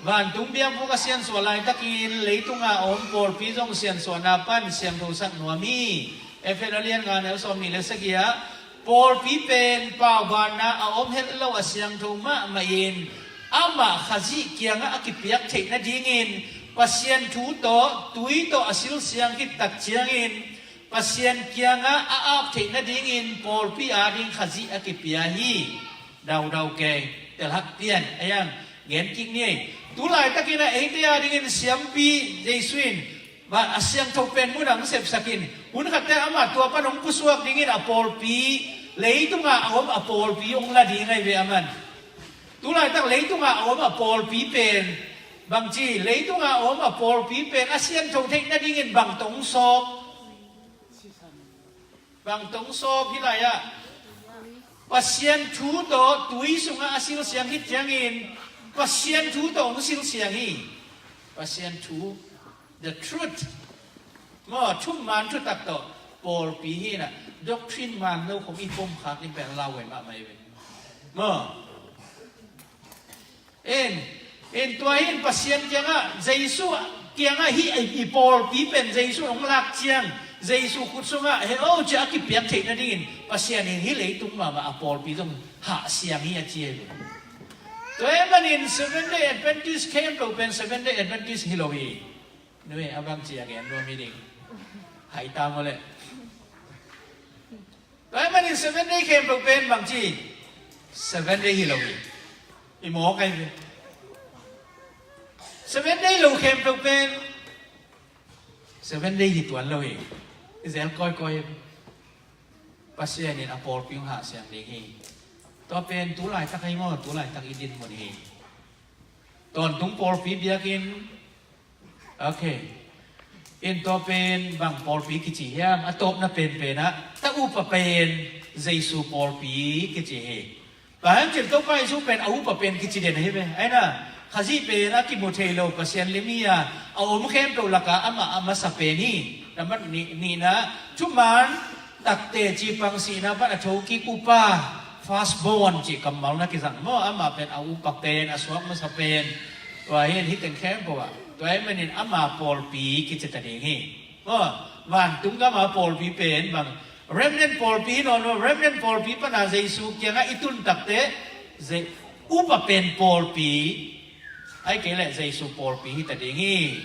Vantung biakbuk a siansuah laitakin leitunga a om pawlpi zong siansuahna pan siangthosak nuam hi. Efesa lian nga neu sawm nih le sagih ah. Pawlpi pen paubanna a om het lo a siangtho mahmah in amah Khazih kiangah a kipiak theih nadingin Pasian thu tawh tui tawh a silsiang khit tak ciangin Pasian kiangah a ap theih nadingin pawlpi ading Khazih a kipia hi. Daudau kei, telhak pian, a yang gen kik ni ei. Tu laitakin a eite adingin siampi Jesu in a siangtho pen mun ah hong sepsakin hun khatte amah tua pan hong pusuak dingin a pawlpi, leitungah a om a pawlpi hong la ding ahi ve aman. Tu laitak leitungah a om a pawlpi pen bangci, leitungah a om a pawlpi pen a siangtho theih nadingin bang tawh hong sawp? Bang tawh hong sawp hih lai-ah? Pasian thu tawh tui sungah a silsiang hi ciangin Pasian thu tawh hong silsiang hi. Pasian thu, the truth. Maw, thuman thutak tawh pawlpi hi na, doctrine man lo khong i pom khak in pen lau ve mahmah hi ve. Maw. En, en tua hi in Pasian kiangah, Jesu kiangah hih i, i pawlpi pen Jesu hong lak ciang, Jesu khut sungah he o cia a kipiak theih nadingin Pasian in hih leitung mahmah a pawlpi zong hahsiang hi a ci hi. Tua ahih manin Seventh Day Adventist khempeuh pen Seventh Day Adventist hi lo hi. Nui a bangci a gen nuam hi ding. Hai ta maw leh. Tua ahih manin Seventh Day khempeuh pen bangci, Seventh Day hi lo hi. I mawk ahi ve. Seventh Day lo khempeuh pen Seventh Day hi tuan lo hi. I zel kawikawi hi. Pasian in a pawlpi hong hahsiang ding hi. Tua pen tu laitak ahi maw, tu laitak i dinmun hi. Tawntung pawlpi biakinn. Ok. In tua pen bang pawlpi kici hiam? A tawpna penpen ah ta upa pen Jesu pawlpi kici hi. Bang hang cil Topa Jesu pen a upa pen kici den ahi ve. Aina Khazih pen a kimu thei lo Pasian lim hi a, a om khempeuh lakah amah a masa pen hi. Nambat nih, nihna thuman tak teci pangsihna pan a thokik upa, first born cih kammal na kizang maw, amah pen a upa pen, a suak masa pen. Tua hi in hih teng khempeuh ah tua ahih manin ama pawlpi kici ta ding hi. Maw, vantung gama pawlpi pen bang remnant pawlpi hi nawn maw, remnant pawlpi pana Jesu kiangah i tun takte, Je-, upa pen pawlpi, ahih kei leh Jesu pawlpi hi ta ding hi.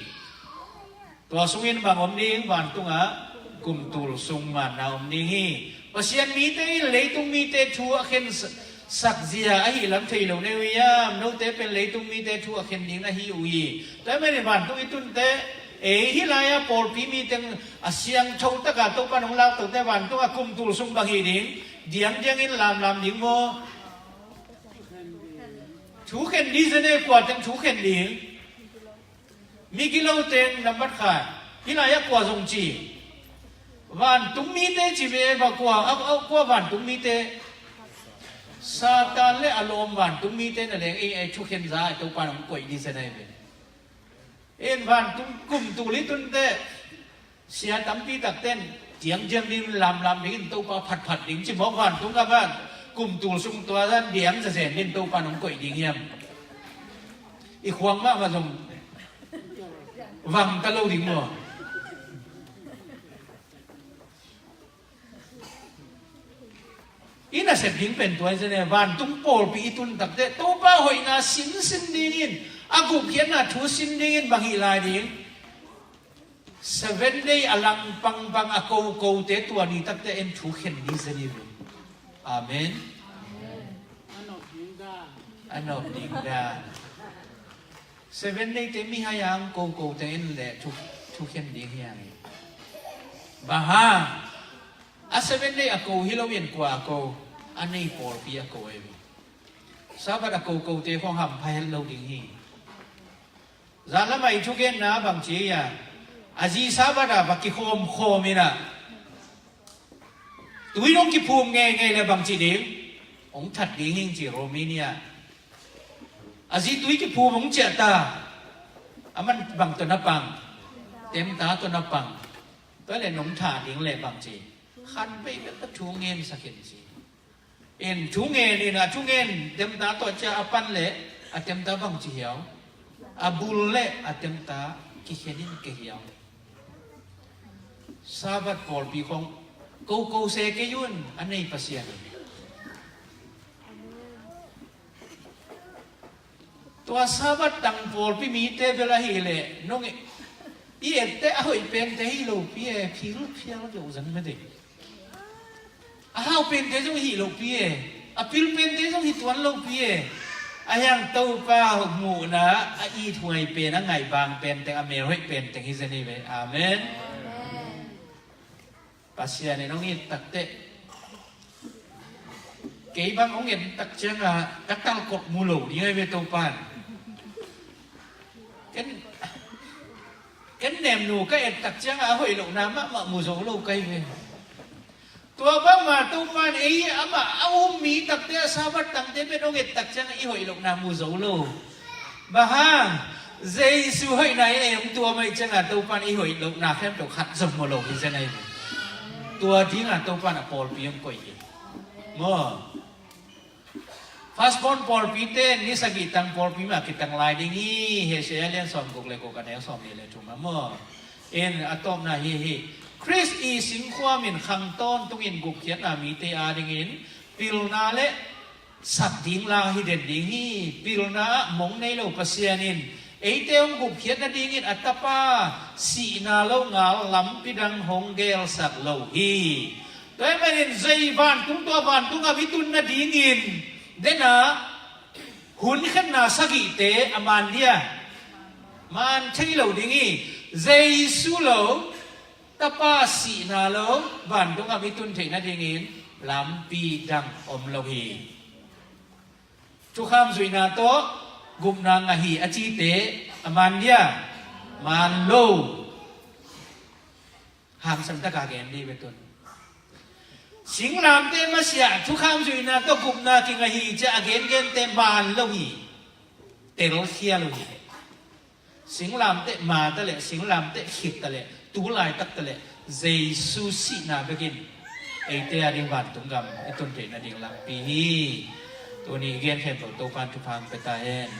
Tua sungin bang om ding? Vantungah kum tul sung manna om ding hi. Pasian mite in leitung mite thu a khen sa-, sakzia ahih lam thei lo nei uh hiam? Note pen leitung mite thu a khen ding na hi uh hi. Tua ahih manin vantung i tunte ei hih lai-ah pawlpi mi teng a siangtho taka Topa nong laktote vantungah kum tul sung bang hi ding? Diangdiangin lamlam ding maw? Thu khen ding zen e, kua teng thu khen ding? Migilo teng nambat khat. Hih lai-ah kua zong ci? Vantung mite ci ve, va kua, a, a, kua vantung mite? Satan le a lawm vantung mite na leng ei, ei thukhen za a Topa nong koih ding zen ahi ve. En vantung kum tul i tunte sia tampi takten diangdiang ding, lamlam dingin Topa phatphat ding ci mawk, vantung ka van kum tul sung tua zan diang zazen ding Topa nong koih ding hiam? I khuang mahmah zong vang ta lo ding maw? I nasep ding pen tua hi zen e, vantung pawlpi i tun takteh Topa hoihna sinsin dingin, a gupkhiatna thu sin dingin bang hih lai ding? Seven Day a langpang bang a kokote tua ni takteh en thu khen ni zen hi ve. Amen. A nop ding dan. Seven Day te mihai ang kokote en le thu, thu khen ding hi ang hi. Bang hang? A Seven Day a ko hi lo in kua a ko? A nei pawlpi a ko ahi ve. Sabbath a kokote khong hampha het lo ding hi. Zan lamah i thugenna bang ci a, a zi Sabbath ah va kikhawmkhawm in ah, tui nong kiphum ngeingei le bang ci ding? Hong that ding hing ci Romania. A zi tui kiphum hong ciah ta. A man bang tawh na pang? Temta tawh na pang. Tua le nong that ding le bang ci? Khan bei bek ta thu ngen sak in ci. In thu ngen in a thu ngen temta tawh ciah a pan le a temta bang ci hiau? A bul le a temta kikhen in ke hiau. Sabbath pawlpi khong koko se kei un a nei Pasian in. Tua Sabbath tang pawlpi mite bel ahih leh nong i, i etteh a hoih pente hi lopi e, philphial deuh zang mete. A hau pente zong hi lopi e, a pil pente zong hi tuan lopi e. A hiang Topa muhna a ithuai pen, a ngaihbang penteng, a melhoih penteng hi zen hi ve. Amen. Pasian in hong it takteh, kei bang hong et tak ciangah ka talkot mu lo ding ahi ve Topan. Ken, ken nemnu ka et tak ciangah a hoih lohna mahmah mu zo lo ka hi ve. Tua bangmah Topan ei amah a um mi takte a Sabbath tangte pen hong et tak ciangah i hoih lohna mu zo lo. Bang hang? Jesu hoihna in ei hong tuam ahih ciangah Topan i hoih lohna khempeuh khat zong mu lo hi zen ahi ve. Tua dingah Topan a pawlpi hong koih hi. Maw? Firstborn pawlpite ni sagih tang pawlpi mah kitang lai ding hi. Hosea lian sawm guk le guk a neu sawm nih le thum ah maw? In a tawpna hi hi. Khrist i singkhuam in khang tawntungin gupkhiatna mite adingin pilna le sak ding la hi den ding hi. Pilna ah mong nei lo Pasian in eite hong gupkhiat nadingin a Tapa sihna lo ngal lampi dang hong gelsak lo hi. Tua ahih manin zei vantung, tua vantung a mi tun nadingin denah hun khenna sagihte a man dia, man thei lo ding hi. Jesu lo, Tapa sihna lo vantung a mi tun theih nadingin lampi dang om lo hi. Thukham zuihna tawh gupna ngah hi a cite a man dia, man lo. Hangsan taka gen dih ve tun. Singlamteh masiah thukham zuihna tawh gupna kingah hi ciah a gengente man lo hi. Telkhia lo hi. Singlamteh ma ta leh, singlamteh khit ta leh, tu laitak ta leh Jesu sihna bekin eite ading vantung gam i tun theih nading lampi hi. Tuni i gen khempeuh Topan thupha hong pia ta hen.